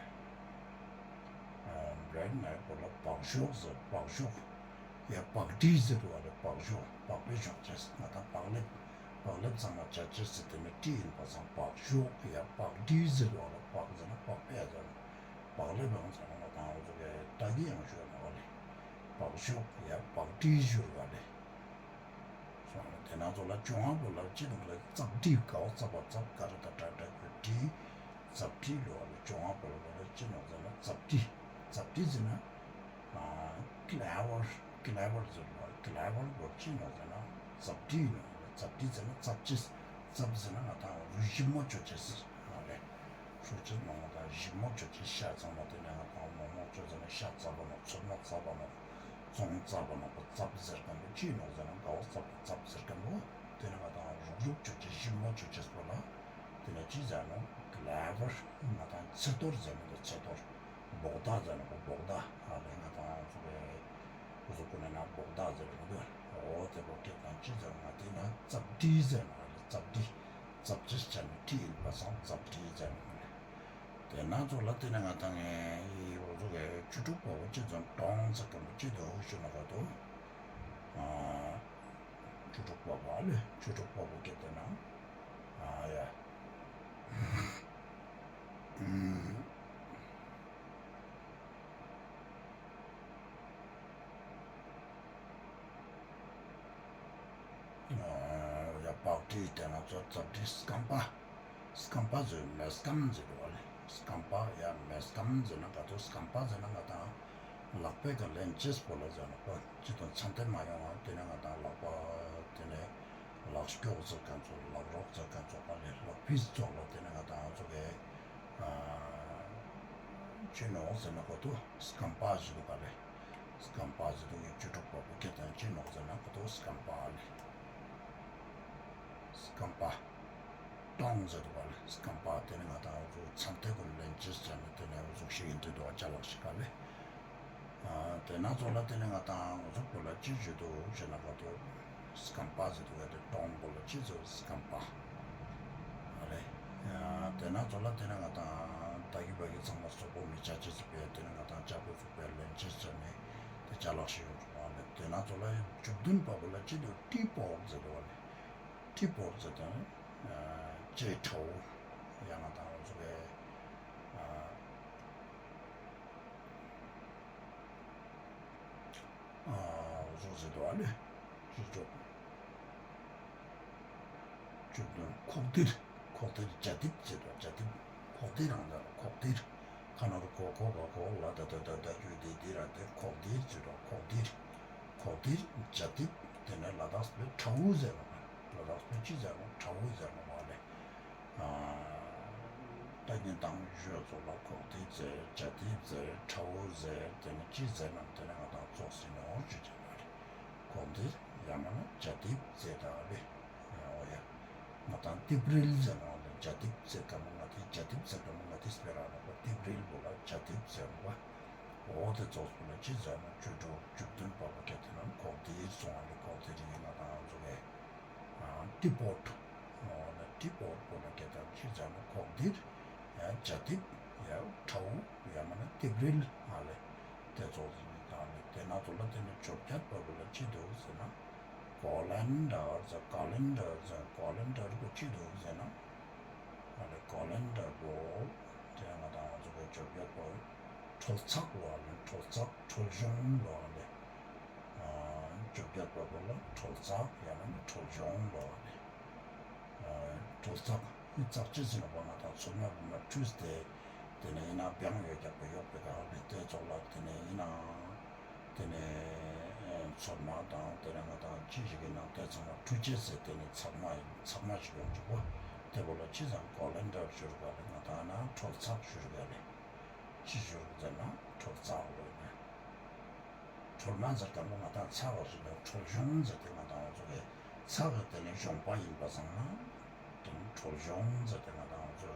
ཨ་བྲེཌ་ནའིབ་བོ་ལ་པག་ཞོག་ཟེར། པག་ཞོག་ཡ་པག་ཌི་ཟེར་དུག་པ་ལེ། པག་ཞོག་པག་པའི་ཞོག་ཅེས་ང་དང་པག་ལེབ། པག་ལེབ་ཚང་མ་ཆ་ཅེས་ཟེར་ཏེ་ནེ་ཌི་ཨིན་པ་སང་པག་ཞོག་ཡ་པག་ཌི་ཟེར་དུག་པ་ལེ། པག་ཟེར་ན་པག་པའི་ཟེར་ན། པག་ལེབ་བང་ཚང་མ་དང་འོ་ཙོགས་ཀྱི་ཏ་གི་ཡང་ཞུ་ནོག་པ་ལེ། པག་ཞོག་ཡ་པག་ཌི་ཞུ་རུག་པ་ལེ། སོང་ལེ། ཏེ་ནེ་ཙོགས་ལ་བཅོ་ལྔ་པོ་ལ་ཅི་དུག་ལེ། ཙབ་ཌི། ག་བོ་ཙབ་པ་ཙབ་ག་རུ་ད་དྲ་དྲ་ཀུ་ཌི། ཙབ་ཌི་ལོ་ལེ། བཅོ་ལྔ་པོ་ལ་ཅི་ནོག་ཟེར་ན་ཙབ་ཌི། ཙབ་ཌི་ཟེར་ན་ཨ་ཀ་ལེ་ཝར། ཀ་ལེ་ཝར་ཟེར་ལོ། ཀ་ལེ་ཝར་བོ་ཅི་ནོག་ཟེར་ན་ཙབ་ཌི་ནོག་ལེ། ཙབ་ཌི་ཟེར་ན་ཙབ་ཅེས། ཙབ་ཟེར་ན་ང་དང་འོ་ཞིབ་མོ་ཅོ་ཅེས་ཟེར་ནོག་ལེ། ཧྲུག་ཅེས་མང་པོ་དང་ཞིབ་མོ་ཅོ་ཅེས། ཤ་ཚང་མ་ཏེ་ནེ་ང་དང་མོག་མོག་ཅོ་ཟེར་ན་ཤ་ཙབ་པ་ནོག། ཚོད་མ་ཙབ་པ་ནོག། ཙོང་ཙབ་པ་ནོག། ཙབ་ཟེར་ཁན་བོ་ཅི་ནོག་ཟེར་ན་ག་བོ་ཙབ་པ་ཙབ་ཟེར་ཁན་བོ་ཏེ་ནེ་ང་དང་རུག་རུག་ཅོ་ཅེས་ཞིབ་མོ་ཅོ་ཅེས་པོ་ལ་ཏེ་ནེ་ཅི་ཟེར་ནོག། ཀ་ལེ་ཝར། ང་དང་ཚེ་ཐོར་ཟེར་ནོག། ཚེ་ཐོར། བོག་ད་ཟེར་ནོག། བོག་ད། ཨ་ལེ་ང་དང་ཚོ་བའི་ཁོ་ཚོ་གུན་ནི་ན་བོག་ད་ཟེར་གི་དུག། འོ་ཏེ་བོ་སྐད་དང་ཅི་ཟེར་ང་ཏེ་ན་ཙབ་ཌི་ཟེར་ནོག་ལེ། ཙབ་ཌི། ཙབ་ཅེས་ཅན་ནི་ཌི་ཨིན་པ་སང་ཙབ་ཌི་ཟེར་ནོག་ལེ། ཏེ་ནེ་ཙོགས་ལ་ཏེ་ནེ་ང་དང་ངི་འོ་ཚོ་གི་བཅུ་དྲུག་པ་བོ་ཅི་ཙམ་ཏོང་ཙ་ཀ་མོ་ཅི་དུག་ཞུ་ན་ག་དོ། ཨ་བཅུ་དྲུག་པ་བོ་ཨ་ལེ། བཅུ་དྲུག་པ་བོ་སྐད་དེ་ན་ཨ་ཡ། ཡ་པག་ཏི་ཏེ་ནེ་ཙོགས་ཙབ་ཏི་སྐམ་པ། སྐམ་པ་ཟེར་མེ་སྐམ་ཟེར་བ་ལེ། སྐམ་པ་ཡ་མེ་སྐམ་ཟེར་ན་ག་དོ། སྐམ་པ་ཟེར་ན་ང་དང་ལག་པའི་ཀ་ལེན་ཅེས་པོ་ལ་ཟེར་ནོག་པ། ཅི་དང་ཚན་ཏེ་མ་ཡོང་བ་ཏེ་ནེ་ང་དང་ལག་པ་ཏེ་ནེ་ ལག་སྐྱོགས་ཟེར་ཁན་ཙོགས་ལག་རོགས་ཟེར་ཁན་ཙོགས་པ་ལེ། ལག་ཕིས་ཙོགས་ལ་ཏེ་ནེ་ང་དང་ཙོགས་སི་ཅི་ནོག་ཟེར་ན་གོ་ཏོ་སྐམ་པ་ཞིག་དུག་ག་ལེ། སྐམ་པ་ཟེར་དུག་གི་ཅོ་ཀྲུག་པ་པོ་ཁྱེད་དང་ཅི་ནོག་ཟེར་ན་གོ་ཏོ་སྐམ་པ་ལེ། སྐམ་པ། ཏོང་ཟེར་དུག་ག་ལེ། སྐམ་པ་ཏེ་ནེ་ང་དང་ཙོགས་ཚན་ཏེ་གུན་ལེན་ཅེས་ཅན་ཏེ་ནེ་འོ་ཟུག་ཤིག་ཨིན་དུག་ཅ་ལག་ཞིག་ག་ལེ། ཨ་ཏེ་ནེ་ཙོགས་ལ་ཏེ་ནེ་ང་དང་འོ་ཟུག་པོ་ལ་ཅི་ཞུ་དུག་ཞེ་ན་གོ་ཏོ་སྐམ་པ་ཟེར་དུག་ག་ཏེ་ཏོང་པོ་ལ་ཅི་ཟེར་སྐམ་པ་ཨ་ལེ། ཨ་ཏེ་ནེ་ཙོགས་ལ་ཏེ་ནེ་ང་དང་ད་གི་བ་གི་ཚང་མ་སོག་པོ་མི་ཆ་ཅེས་སི་ཕིའ་ཏེ་ནེ་ང་དང་ཅ་པོ་ཙོགས་པོ་ལེན་ཅེས་ཅན་ཏེ་ཅ་ལག་ཞིག་ཡོད་ཨ་ལེ། ཏེ་ནེ་ཙོགས་ལ་བཅུ་བདུན་པ་པོ་ལ་ཅི་ཟེར་ཊི་པོཊ་ཟེར་དུག་ཨ་ལེ། ཊི་པོཊ་ཟེར་ཏེ་ཅེ་ཁྲའུ་ཡང་ང་དང་འོ་ཟུག་པེ་ཨ་འོ་ཟུག་ཟེར་དུག་ཨ་ལེ། ཅི་ཙོགས་བཅུ་བདུན་ཁོག་ལྡིར། ཁོག་ལྡིར་ཇ་ཏིབ་ཟེར་དུག་ཇ་ཏིབ། ཁོག་ལྡིར་རང་ད་ལ་ཁོག་ལྡིར། ཁ་ན་རུ་ཁོ་ཁོ་ག་ཁོ་ལ་ད་ད་ད་ད་ཀྱུ་ཏི་ཏི་ར་ཏེ་ཁོག་ལྡིར་ཟེར་དུག་ཁོག་ལྡིར། ཁོག་ལྡིར་ཇ་ཏིབ། ཏེ་ནེ་ལ་དྭགས་པའི་ཁྲའུ་ཟེར་ནོག་ལ་དྭགས་པའི་ཅི་ཟེར་ནོག་ཁྲའུ་ཟེར་ནོག་ཨ་ལེ། ཨ་ད་ཉིན་དང་ཞོ་ཙོགས་ལ་ཁོག་ལྡིར་ཟེར་ཇ་ཏིབ་ཟེར་ཁྲའུ་ཟེར་ཏེ་ནེ་ཅི་ཟེར་ནམ་ཏེ་ནེ་ང་དང་ཙོགས་ཟེར་ནོག་ཞུ་ཅེས་ཨ་ལེ། ཁོག་ལྡིར་ཡང་མན་ན་ཇ་ཏིབ་ཟེར་ད་ཨ་ལེ། འོ་ཡ། ང་དང་ཏིབ་རིལ་ཟེར་ནོག་ལེ། ཇ་ཏིབ་ཟེར་ཁན་པོ་ང་ཏི་ཇ་ཏིབ་ཟེར་ཁན་པོ་ང་ཏི་སྤེ་ར་ནོག་པ་ཏིབ་རིལ་པོ་ལ་ཇ་ཏིབ་ཟེར་ནོག་པ། འོ་ཏེ་ཙོགས་པོ་ལ་ཅི་ཟེར་ན་ཅོ་ཀྲུག་བཅུ་བདུན་པ་པོ་ཁྱེད་དེ་ན་ཁོག་ལྡིར་སོང་ཨ་ལེ། ཁོག་ལྡིར་ཨིན་ན་ང་དང་ཙོགས་སི་ཨ་ཊི་པོཊ། འོ་ན་ཊི་པོཊ་པོ་ལ་ཁྱེད་དེ་ན་ཅི་ཟེར་ན་ཁོག་ལྡིར་ཡ་ཇ་ཏིབ་ཡ་ཁྲའུ་ཡང་མན་ན་ཏིབ་རིལ་ཨ་ལེ། ཏེ་ཙོགས་ཨིན་ད་ལེ། ཏེ་ནེ་ཙོགས་ལ་ཏེ་ནེ་བཅོ་བརྒྱད་པ་པོ་ལ་ཅི་དུག་ཟེར་ན། ཀོ་ལེན་ཌར་ཟེར། ཀོ་ལེན་ཌར་ཟེར། ཀོ་ལེན་ཌར་པོ་ཅི་དུག་ཟེར་ན། ཨ་ལེ་ཀོ་ལེན་ཌར་པོ་ཏེ་ང་དང་ང་ཚོ་གི་བཅོ་བརྒྱད་པ་ཁྲོལ་ཚགས་ལོ་ཨ་ལེ། ཁྲོལ་ཚགས་ཁྲོལ་གཞོང་ལོ་ཨ་ལེ། ཨ་བཅོ་བརྒྱད་པ་པོ་ལ་ཁྲོལ་ཚགས་ཡང་ན་ཁྲོལ་གཞོང་ལོ་ཨ་ལེ། ཨ་ཁྲོལ་ཚགས་ནི་ཚགས་ཅེས་ཟེར་ན་པ་ང་དང་ཚོད་མ་བུ་མ་ཁྲུས་ཏེ་ཏེ་ནེ་ཨིན་ན་བྱང་ཡོད་རྒྱག་པ་ཡོད་པའི་ག་ཨ་ལེ། ཏེ་ཙོགས་ལ་ཏེ་ནེ་ཨིན་ན། ཏེ་ནེ་ཚོད་མ་དང་ཏེ་ནེ་ང་དང་ཅི་ཞིག་གི་ནང་ཏེ་ཚང་མ་ཁྲུས་ཅེས་ཟེར་ཏེ་ནེ་ཚགས་མ་ཚགས་མ་ཞིག་ཡོང་ཅུག་པོ། ཏེ་བོ་ལ་ཅི་ཟེར་ན་ཀོ་ལེན་ཌར་ཞུ་རུག་ག་ལེ། ང་དང་ན་ཁྲོལ་ཚགས་ཞུ་རུག་ག་ལེ། ཅི་ཞུ་རུག་ཟེར་ན་ཁྲོལ་ཚགས་ལོ་ཨིན་ན། ཁྲོལ་མ་ཟེར་ཁན་པོ་ང་དང་ཚགས་པ་ཞིག་ལ་ཁྲོལ་གཞོང་ཟེར་ཏེ་ང་དང་ང་ཚོ་གི་ཚགས་ཀྱི་ཏེ་ནེ་གཞོང་པ་ཨིན་པ་སང་ན། ཏེ་ནེ་ཁྲོལ་གཞོང་ཟེར་ཏེ་ང་དང་ང་ཚོ་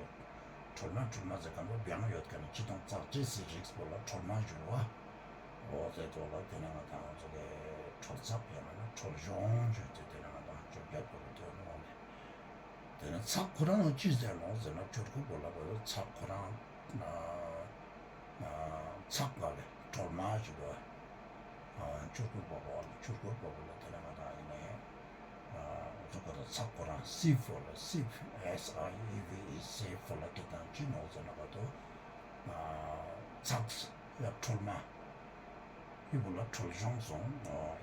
ཁྲོལ་མ་ཁྲོལ་མ་ཟེར་ཁན་པོ་བྱང་ཡོད་ཁན་ཅི་དང་ཚགས་ཅེས་སི་རིགས་པོ་ལ་ཁྲོལ་མ་ཞུ་རུག་པ། འོ་ཏེ་ཙོགས་ལ་ཏེ་ནེ་ང་དང་ང་ཚོ་གི་ཁྲོལ་ཚགས་ཡང་ན་ཁྲོལ་གཞོང་ཞུ་ཏེ་ཏེ་ནེ་ང་དང་བཅོ་བརྒྱད་པ་ལ་ཏེ་ནེ་ཨ་ལེ། ཏེ་ནེ་ཚགས་ཁོ་རང་ལ་ཅི་ཟེར་ནོག་ཟེར་ན་ཆོས་སྐུ་པོ་ལ་བོ་ཚགས་ཁོ་རང་ཨ་ཚགས་པ་ལེ་ཁྲོལ་མ་ཞུ་རུག་པ། ཨ་ཆོས་སྐུ་པོ་ལ་ཆོས་སྐུ་པོ་ལ་ཏེ་ནེ་ང་དང་ཨིན་ན་ཨ་ཚགས་ཁོ་རང་སི་ཕོ་ལ་སི་ཕོ་ཨེས་ཨའི་ཨི་ཝི་ཨི་སི་ཕོ་ལ་ཏེ་དང་ཅི་ནོག་ཟེར་ན་ག་ཏོ་ཨ་ཚགས་ཡ་ཁྲོལ་མ། ཡི་བོ་ལ་ཁྲོལ་གཞོང་སོང་།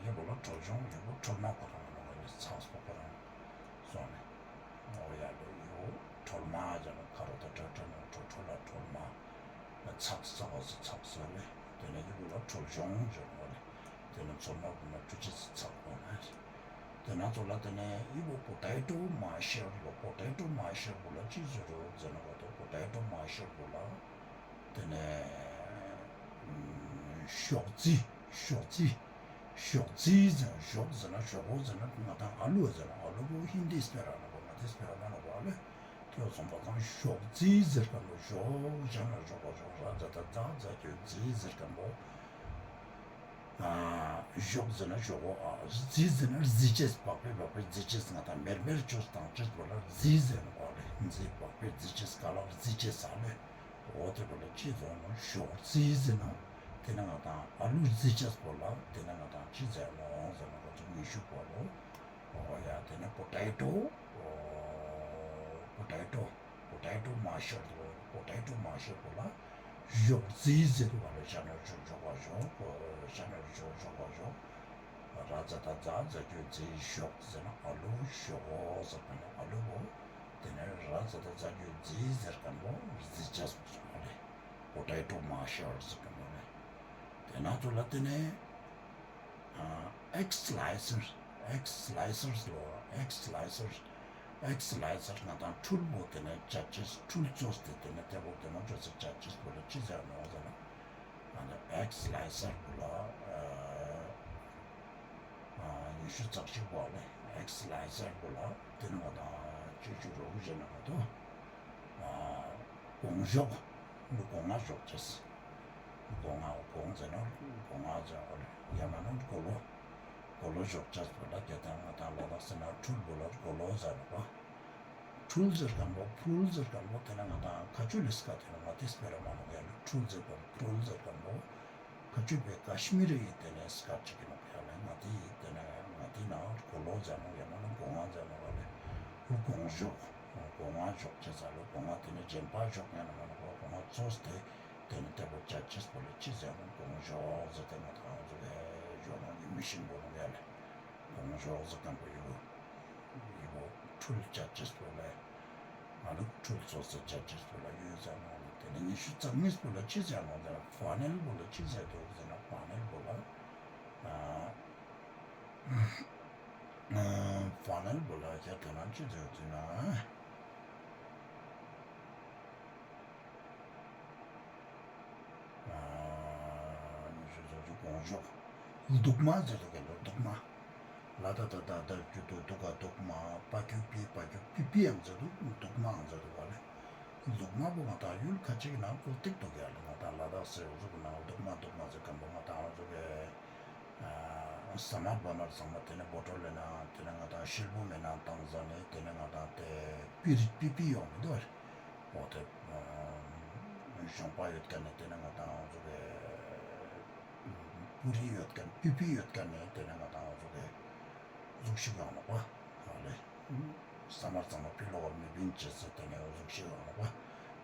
ཡི་བོ་ལ་ཁྲོལ་གཞོང་ཡི་བོ་ཁྲོལ་མ་ཁོ་རང་ལ་ནི་ཚགས་པོ་ཁོ་རང་སོང་ནེ། འོ་ཡ་ལེ་ཡི་བོ་ཁྲོལ་མ་ཟེར་ན་ཁ་རོ་ཏ་ཁྲ་ཁྲ་ན་ཁྲོ་ཁྲོ་ལ་ཁྲོལ་མ། ཚགས་ཚགས་པ་ཟེར་ཚགས་ཟེར་ལེ། ཏེ་ནེ་ཡི་བོ་ལ་ཁྲོལ་གཞོང་ཟེར་ནོག་ལེ། ཏེ་ནེ་ཚོད་མ་བུ་མ་ཁྲུས་ཅེས་སི་ཚགས་པོ་ན། ཏེ་ནེ་ཙོགས་ལ་ཏེ་ནེ་ཡི་བོ་པོ་ཏེ་ཏོ་མ་ཤར་ལོ། པོ་ཏེ་ཏོ་མ་ཤར་པོ་ལ་ཅི་ཟེར་རུག་ཟེར་ན་ག་ཏོ་པོ་ཏེ་ཏོ་མ་ཤར་པོ་ལ། ཏེ་ནེ་ཨ་ཞོག་རྫི། ཞོག་རྫི། ཞོག་རྫི་ཟེར་ན་ཞོག་ཟེར་ན་ཞོག་གོ་ཟེར་ན་ང་དང་ཨ་ལུ་ཟེར་ན་ཨ་ལུ་བོ་ཧིན་དི་སྤེ་ར་ན་བོ་ང་ཏི་སྤེ་ར་ན་ན་བོ་ཨ་ལེ། ཏེ་ཙོགས་པ་དང་ཞོག་རྫི་ཟེར་ཁན་བོ་ཞོག་ཞ་ན་ཞོག་ག་ཞོག་ར་ཛ་ད་རྫ་རྫ་ཀྱུ་རྫི་ཟེར་ཁན་བོ། ཨ་ཞོག་ཟེར་ན་ཞོག་གོ། ཨ་རྫི་ཟེར་ན་རྫི་ཅེས་པགས་པའི་པགས་པའི་རྫི་ཅེས་ང་དང་མེར་མེར་ཅོས་དང་ཅེས་པོ་ལ་རྫི་ཟེར་ནོག་ལེ། རྫི་པགས་པའི་རྫི་ཅེས་ག་ལ་རྫི་ཅེས་ཨ་ལེ། འོ་ཏེ་བོ་ལ་ཅི་ཟེར་ནོག་ཞོག་རྫི་ཟེར་ན། ཏེ་ནེ་ང་དང་ཨ་ལུ་རྫི་ཅེས་པོ་ལ་ཏེ་ནེ་ང་དང་ཅི་ཟེར་ནོག་ཟེར་ན་ང་དང་ཉི་ཤུ་པོ་ལོ། འོ་ཡ་ཏེ་ནེ་པོ་ཏེ་ཏོ། པོ་ཏེ་ཏོ། པོ་ཏེ་ཏོ་མ་ཤར་པོ། པོ་ཏེ་ཏོ་མ་ཤར་པོ་ལ་ཞོག་རྫི་ཟེར་དུག་ག་ལེ། ཞ་ན་ཞོག་ཞོག་ག་ཞོག་ཞ་ན་ཞོག་ཞོག་ག་ཞོག་ར་ཛ་ད་རྫ་རྫ་ཀྱུ་རྫི་ཞོག་ཟེར་ན་ཨ་ལུ་ཞོག་གོ་ཟེར་ཁན་ཨ་ལུ་བོ། ཏེ་ནེ་ར་ཛ་ད་རྫ་ཀྱུ་རྫི་ཟེར་ཁན་བོ་རྫི་ཅེས་པོ་སོང་ཨ་ལེ། པོ་ཏེ་ཏོ་མ་ཤར་ཟེར་ཁན་བོ་ལེ། ཏེ་ནེ་ཙོགས་ལ་ཏེ་ནེ་ཨ་ཨེག་སི་ལའི་སར། ཨེག་སི་ལའི་སར་ལོ། ཨེག་སི་ལའི་སར། ཨེག་སི་ལའི་སར་ང་དང་འཕྲུལ་པོ་ཏེ་ནེ་ཅད་ཅེས། འཕྲུལ་ཙོགས་ཏེ་ཏེ་ནེ་ཏེ་བོ་ཏེ་ནེ་ཅོས་ཏེ་ཅད་ཅེས་པོ་ལ་ཅི་ཟེར་ནོག་ཟེར་ན། ང་དང་ཨེག་སི་ལའི་སར་པོ་ལ་ཨ་ཉི་ཤུ་རྩ་གཅིག་པོ་ལ་ཨེག་སི་ལའི་སར་པོ་ལ་ཏེ་ནེ་ང་དང་ཅི་ཅོ་རོགས་ཟེར་ན་ང་དང་ཨ་གོང་ཞོག་གོང་ང་ཞོག་ཅེས། གོང་ང་གོང་ཟེར་ན་གོང་ང་ཟེར་ན་ཡང་མན་ན་གོ་ལོ། གོ་ལོ་ཞོག་ཅེས་པོ་ལ་ཏེ་ང་དང་ལ་དྭགས་སི་ན་འཕྲུལ་པོ་ལ་གོ་ལོ་ཟེར་ནོག་པ། འཕྲུལ་ཟེར་ཁན་པོ་འཕྲུལ་ཟེར་ཁན་པོ་ཏེ་ནེ་ང་དང་ཁ་ཆུ་ལེ་སྐད་ཏེ་ནེ་ང་ཏི་སྤེ་ར་མ་ནོག་ཡ་ལེ། འཕྲུལ་ཟེར་ཁན་པོ་འཕྲུལ་ཟེར་ཁན་པོ་ཁ་ཆུ་པའི་ཀ་ཤི་མིར་ཡི་ཏེ་ནེ་སྐད་ཅིག་ཨིན་ནོག་ཡ་ལེ། ང་ཏི་ཡི་ཏེ་ནེ་ང་ཏི་ན་གོ་ལོ་ཟེར་ནོག་ཡང་མན་ན་གོང་ང་ཟེར་ནོག་ཡ་ལེ། འུ་གོང་ཞོག་གོང་ང་ཞོག་ཅེས་ཟེར་ལོ། གོང་ང་ཏེ་ནེ་ཇེན་པ་ཞོག་ཡང་མན་ན་གོང་ང་ཙོགས་ཏེ་ཏེ་ནེ་ཏེ་བོ་ཅད་ཅེས་པོ་ལ་ཅི་ཟེར་ནོག་གོང་ཞོག་ཟེར་ཏེ་ང་དང་ང་ཚོ་གི་ཞོག་ནོག་ཡིན་མི་ཤིན་པོ་ནོག་ཡ་ལེ། གོང་ཞོག་ཟེར་ཁན་པོ་ཡོད། ཡི་བོ་འཕྲུལ་ཅད་ཅེས་པོ་ལ། ང་ལུག་འཕྲུལ་ཙོགས་ཅད་ཅེས་པོ་ལ་ཡོད་ཟེར་ནོག་ལེ། ཏེ་ནེ་ཉི་ཤུ་རྩ་གཉིས་པོ་ལ་ཅི་ཟེར་ནོག་ཟེར་ན་ཕ་ནེལ་པོ་ལ་ཅི་ཟེར་དུག་ཟེར་ན་ཕ་ནེལ་པོ་ལ་ཨ་ཕ་ནེལ་པོ་ལ་ཁྱེད་ཏེ་ན་ཅི་ཟེར་ཟེར་ན། ཨ་ཉི་ཤུ་རྩ་གཅིག་གོང་ཞོག་གདུག་མ་ཟེར་དུག་ག་ལེ། གདུག་མ། ལ་ད་ད་ད་ད་གྱུ་དུ་གདུག་ག་གདུག་མ། པ་གྱུ་པི་པ་གྱུ་པི་པི་ཡང་ཟེར་དུག་གདུག་མའང་ཟེར་དུག་ག་ལེ། གདུག་མ་པོ་ང་དང་ཡུལ་ཁ་ཅིག་ནང་ཙོགས་ཏེ་དུག་ཡ་ལེ། ང་དང་ལ་དྭགས་སི་འུ་ཟུག་ནང་གདུག་མ་གདུག་མ་ཟེར་ཁན་པོ་ང་དང་འུ་ཟུག་གི་ཨ་ས་མ་བོ་ནར་ཚང་མ་ཏེ་ནེ་བོ་ཊོལ་ལེ་ན་ཏེ་ནེ་ང་དང་ཤེལ་བུམ་མེ་ནང་ཏང་ཟ་ནེ་ཏེ་ནེ་ང་དང་ཏེ་པིར་པི་པི་ཡོང་མི་དུག་ག་ལེ། འོ་ཏེ་ཞོང་པ་ཡོད་ཁན་ནི་ཏེ་ནེ་ང་དང་འུ་ཟུག་གི་པུ་རི་ཡོད་ཁན་པི་པི་ཡོད་ཁན་ནི་ཏེ་ནེ་ང་དང་འུ་ཟུག་གི་ཟུག་ཤིག་ཡོང་ནོག་པ་ཨ་ལེ། ས་མར་ཚང་མ་ཕི་ལོག་ག་མི་བིན་ཅེས་ཟེར་ཏེ་ནེ་འུ་ཟུག་ཤིག་ཡོང་ནོག་པ།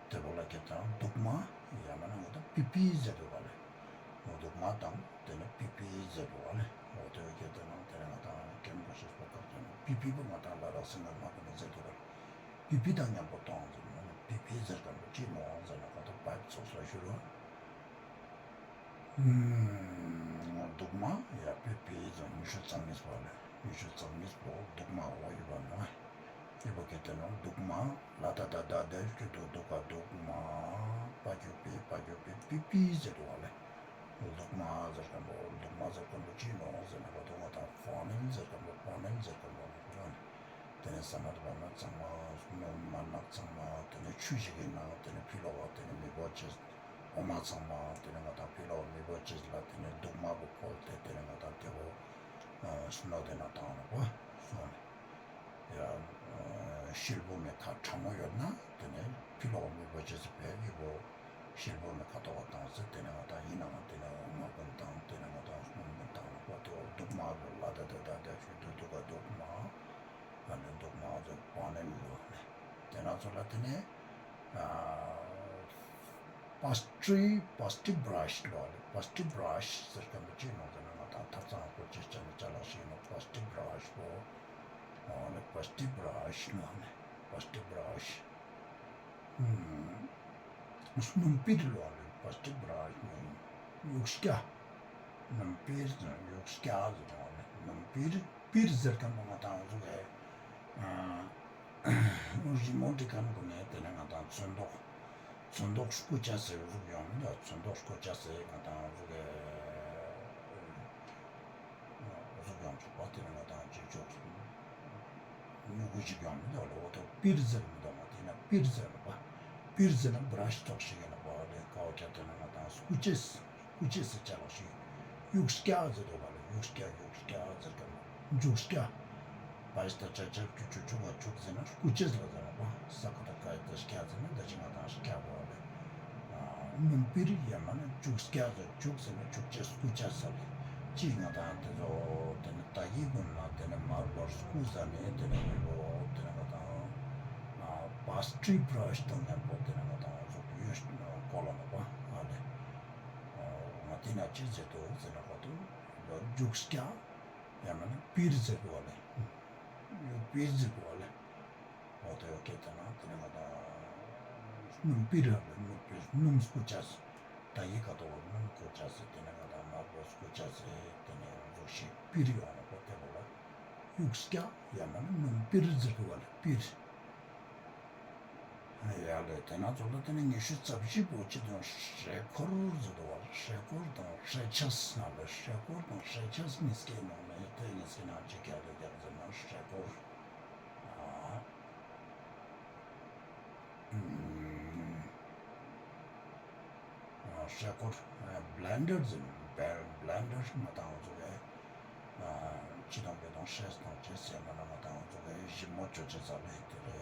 ཏེ་བོ་ལ་ཁྱེད་ཅག་གདུག་མ་ཡང་མན་ན་ང་དང་པི་པི་ཟེར་དུག་ག་ལེ། འོ་གདུག་མ་དང་ཏེ་ནེ་པི་པི་ཟེར་དུག་ག་ལེ། འོ་ཏེ་བོ་ཁྱེད་ཅག་ནང་ཏེ་ནེ་ང་དང་ཀེམ་གོ་ཤེས་པོ་ཁག་ཅན་པི་པི་པོ་ང་དང་ལ་དྭགས་སི་ནང་མ་གོ་ནེ་ཟེར་དུག་ག་ལེ། པི་པི་དང་ཉམ་པོ་ཏོང་ཟེར་ནོག་ལེ། པི་པི་ཟེར་ཁན་པོ་ཅི་ནོག་ཟེར་ན་ཁོ་ཏོ་པའིབ་ཙོགས་ལ་ཞུ་རུ། ཨུམ། གདུག་མ་ཡ་པི་པི་ཟེར་ཉི་ཤུ་རྩ་གཉིས་པོ་ལེ། ཉི་ཤུ་རྩ་གཉིས་པོ་གདུག་མ་འོ་ཡོད་པ་ནོག་ལེ། ཨི་བོ་ཁྱེད་ཅག་ནང་གདུག་མ་ལ་ད་ད་ད་ད་གྱུ་དུ་གདུག་ག་གདུག་མ། པ་གྱུ་པི་པ་གྱུ་པི་པི་པི་ཟེར་དུག་ག་ལེ། གདུག་མ་ཟེར་ཁན་པོ་གདུག་མ་ཟེར་ཁན་པོ་ཅི་ནོག་ཟེར་ན་ཁོ་ཏོ་ང་དང་ཕ་ནེལ་ཟེར་ཁན་པོ་ཕ་ནེལ་ཟེར་ཁན་པོ་ནོག་ལེ། ཏེ་ནེ་ས་མ་བོ་ནར་ཚང་མ་སྣུམ་མ་ནག་ཚང་མ་ཏེ་ནེ་ཆུ་ཞིག་གི་ནང་ཏེ་ནེ་ཕི་ལོག་ག་ཏེ་ནེ་མི་བོ་ཅེས། འོ་མ་ཚང་མ་ཏེ་ནེ་ང་དང་ཕི་ལོག་ག་མི་བོ་ཅེས་ལ་ཏེ་ནེ་གདུག་མ་བོ་ཕོལ་ཏེ་ཏེ་ནེ་ང་དང་ཏེ་བོ་སྣོད་ཏེ་ནང་ཏང་ནོག་པ་སོང་ནེ། ཡ་ཤེལ་བུམ་མེ་ཁ་ཕྲ་མོ་ཡོད་ན་ཏེ་ནེ་ཕི་ལོག་ག་མི་བོ་ཅེས་སི་ཕིའ་ཨི་བོ་ཤེལ་བུམ་མེ་ཁ་ཐོག་ག་ཏང་ཟེར་ཏེ་ནེ་ང་དང་ཨིན་ནའང་ཏེ་ནེ་འོ་མ་གུན་ཏང་ཏེ་ནེ་ང་དང་སྣུམ་གུན་ཏང་ནོག་པ། ཏེ་བོ་གདུག་མ་བོ་ལ་ད་ད་ད་ད་གྱུ་དུ་གདུག་ག་གདུག་མ། ཨ་ནི་གདུག་མ་ཟེར་པ་ནེལ་ལོ་ལེ། ཏེ་ནེ་ཚོ་ལ་ཏེ་ནེ་ཨ་པས་ཊི་པས་ཊི་བྲ་ཤི་ལོ་ལེ། པས་ཊི་བྲ་ཤི་ཟེར་ཁན་པོ་ཅི་ནོག་ཟེར་ན་ང་དང་ཐབ་ཚང་སྐོར་ཅེས་ཅན་ནི་ཅ་ལག་ཞིག་ནོག་པས་ཊི་བྲ་ཤི་པོ། འོ་ལེ་པས་ཊི་བྲ་ཤི་ལོ་ལེ། པས་ཊི་བྲ་ཤི། ཨུམ། སྣུམ་པིར་ལོ་ལེ། པས་ཊི་བྲ་ཤི་ནི་ཡུག་སྐྱ། སྣུམ་པིར་ཡུག་སྐྱ་ཟེར་ནོག་ལེ། སྣུམ་པིར། པིར་ཟེར་ཁན་པོ་ང་དང་འུ་ཟུག་གི་ཨ་རི་མོ་འདི་ཁན་གུན་ནེ་ཏེ་ནེ་ང་དང་ཚོན་མདོག་ཚོན་མདོག་སྐུ་ཅེས་སི་འུ་ཟུག་ཡོང་མི་དུག་ཚོན་མདོག་སྐུ་ཅེས་སི་ང་དང་འུ་ཟུག་གི་འུ་ཟུག་ཡོང་ཚུགས་པ་ཏེ་ནེ་ང་དང་ཅི་ཅོག་མྱུ་གུ་ཞིག་ཡོང་མི་དུག་ལེ། འོ་ཏོ་པིར་ཟེར་མི་དུག་མ་ཏེ་ནེ་པིར་ཟེར་ནོག་པ། པིར་ཟེར་ན་བྲ་ཤི་ཙོགས་ཤིག་ཨིན་ནོག་པ་ལེ། ཀའོ་ཁྱེད་ཏེ་ནེ་ང་དང་སྐུ་ཅེས། སྐུ་ཅེས་སི་ཅ་ལག་ཞིག་ཡུག་སྐྱ་ཟེར་དུག་ག་ལེ། ཡུག་སྐྱ་ཡུག་སྐྱ་ཟེར་དུག་ལེ། མཇུག་སྐྱ། པ་ཡི་སྟ་ཅ་ཅ་ཀྱུ་ཀྱུ་ཅུ་ག་ཅུག་ཟེར་ན་སྐུ་ཅེས་ལ་ཟེར་ནོག་པ། ས་ཀ་ཏ་ཀ་ཡི་སྟ་སྐྱ་ཟེར་ན་ད་ཅི་ང་དང་སྐྱ་བོ་ལེ། ཨ་སྣུམ་པིར་ཡང་མན་ན་མཇུག་སྐྱ་ཟེར། མཇུག་ཟེར་ན་མཇུག་ཅེས་སྐུ་ཅེས་ལེ། ཅི་ང་དང་ཏེ་ཚོ་ཏེ་ནེ་ཏ་གི་གུན་ལ་ཏེ་ནེ་མར་བོར་སྐུ་ཟ་ནེ་ཏེ་ནེ་མི་བོ་ཏེ་ནེ་ང་དང་ཨ་པས་ཊི་བྲ་ཤི་དང་ཉམ་པོ་ཏེ་ནེ་ང་དང་འུ་ཟུག་ཡོད་ཀོ་ལ་ནོག་པ་ཨ་ལེ། ཨ་ང་ཏེ་ན་ཅི་ཟེར་དུག་ཟེར་ན་ག་ཏོ་མཇུག་སྐྱ་ཡང་མན་ན་པིར་ཟེར་དུག་ཨ་ལེ། པིར་ཟེར་དུག་ཨ་ལེ། འོ་ཏེ་ཡོད་ཁན་ཏེ་ན་ཏེ་ནེ་ང་དང་སྣུམ་པིར་ཨ་ལེ། སྣུམ་པིར་སྣུམ་སྐུ་ཅེས། ཏ་ཡི་ཀ་ཏོ་སྣུམ་སྐུ་ཅེས་ཏེ་ནེ་ང་དང་མར་བོ་སྐུ་ཅེས་ཏེ་ནེ་འུ་ཟུག་ཤིག་པིར་ཡོང་ནོག་པ་ཏེ་བོ་ལ། ཨུགས་ཀྱ་ཡང་མན་ན་ནུམ་པིར་ཟེར་དུག་ག་ལེ། པིར། ཡ་ལེ། ཏེ་ན་ཙོགས་ལ་ཏེ་ནེ་ཉི་ཤུ་རྩ་བཞི་པོ་ཅི་དང་ཧྲེ་ཁོར་ཟེར་དུག་ག་ལེ། ཧྲེ་ཁོར་དང་ཧྲེ་ཆས་ན་ལེ། ཧྲེ་ཁོར་དང་ཧྲེ་ཆས་ཉིས་ཀའི་ནང་ནེ་ཏེ་ཉིས་ཀའི་ནང་ཅི་ཀ་ལེ་ཀ་ཟེར་ན་ཧྲེ་ཁོར། ཨ། ཧྲེ་ཁོར། བླེན་ཌར་ཟེར་ནོག་བླེན་ཌར་ང་དང་ང་ཚོ་གི་ཅི་དང་བེ་དང་ཧྲེས་དང་ཅེས་ཟེར་ན་ང་དང་ང་ཚོ་གི་ཞིམ་མོ་ཅོ་ཅེས་ཟ་ལེ་ཏེ་ལེ་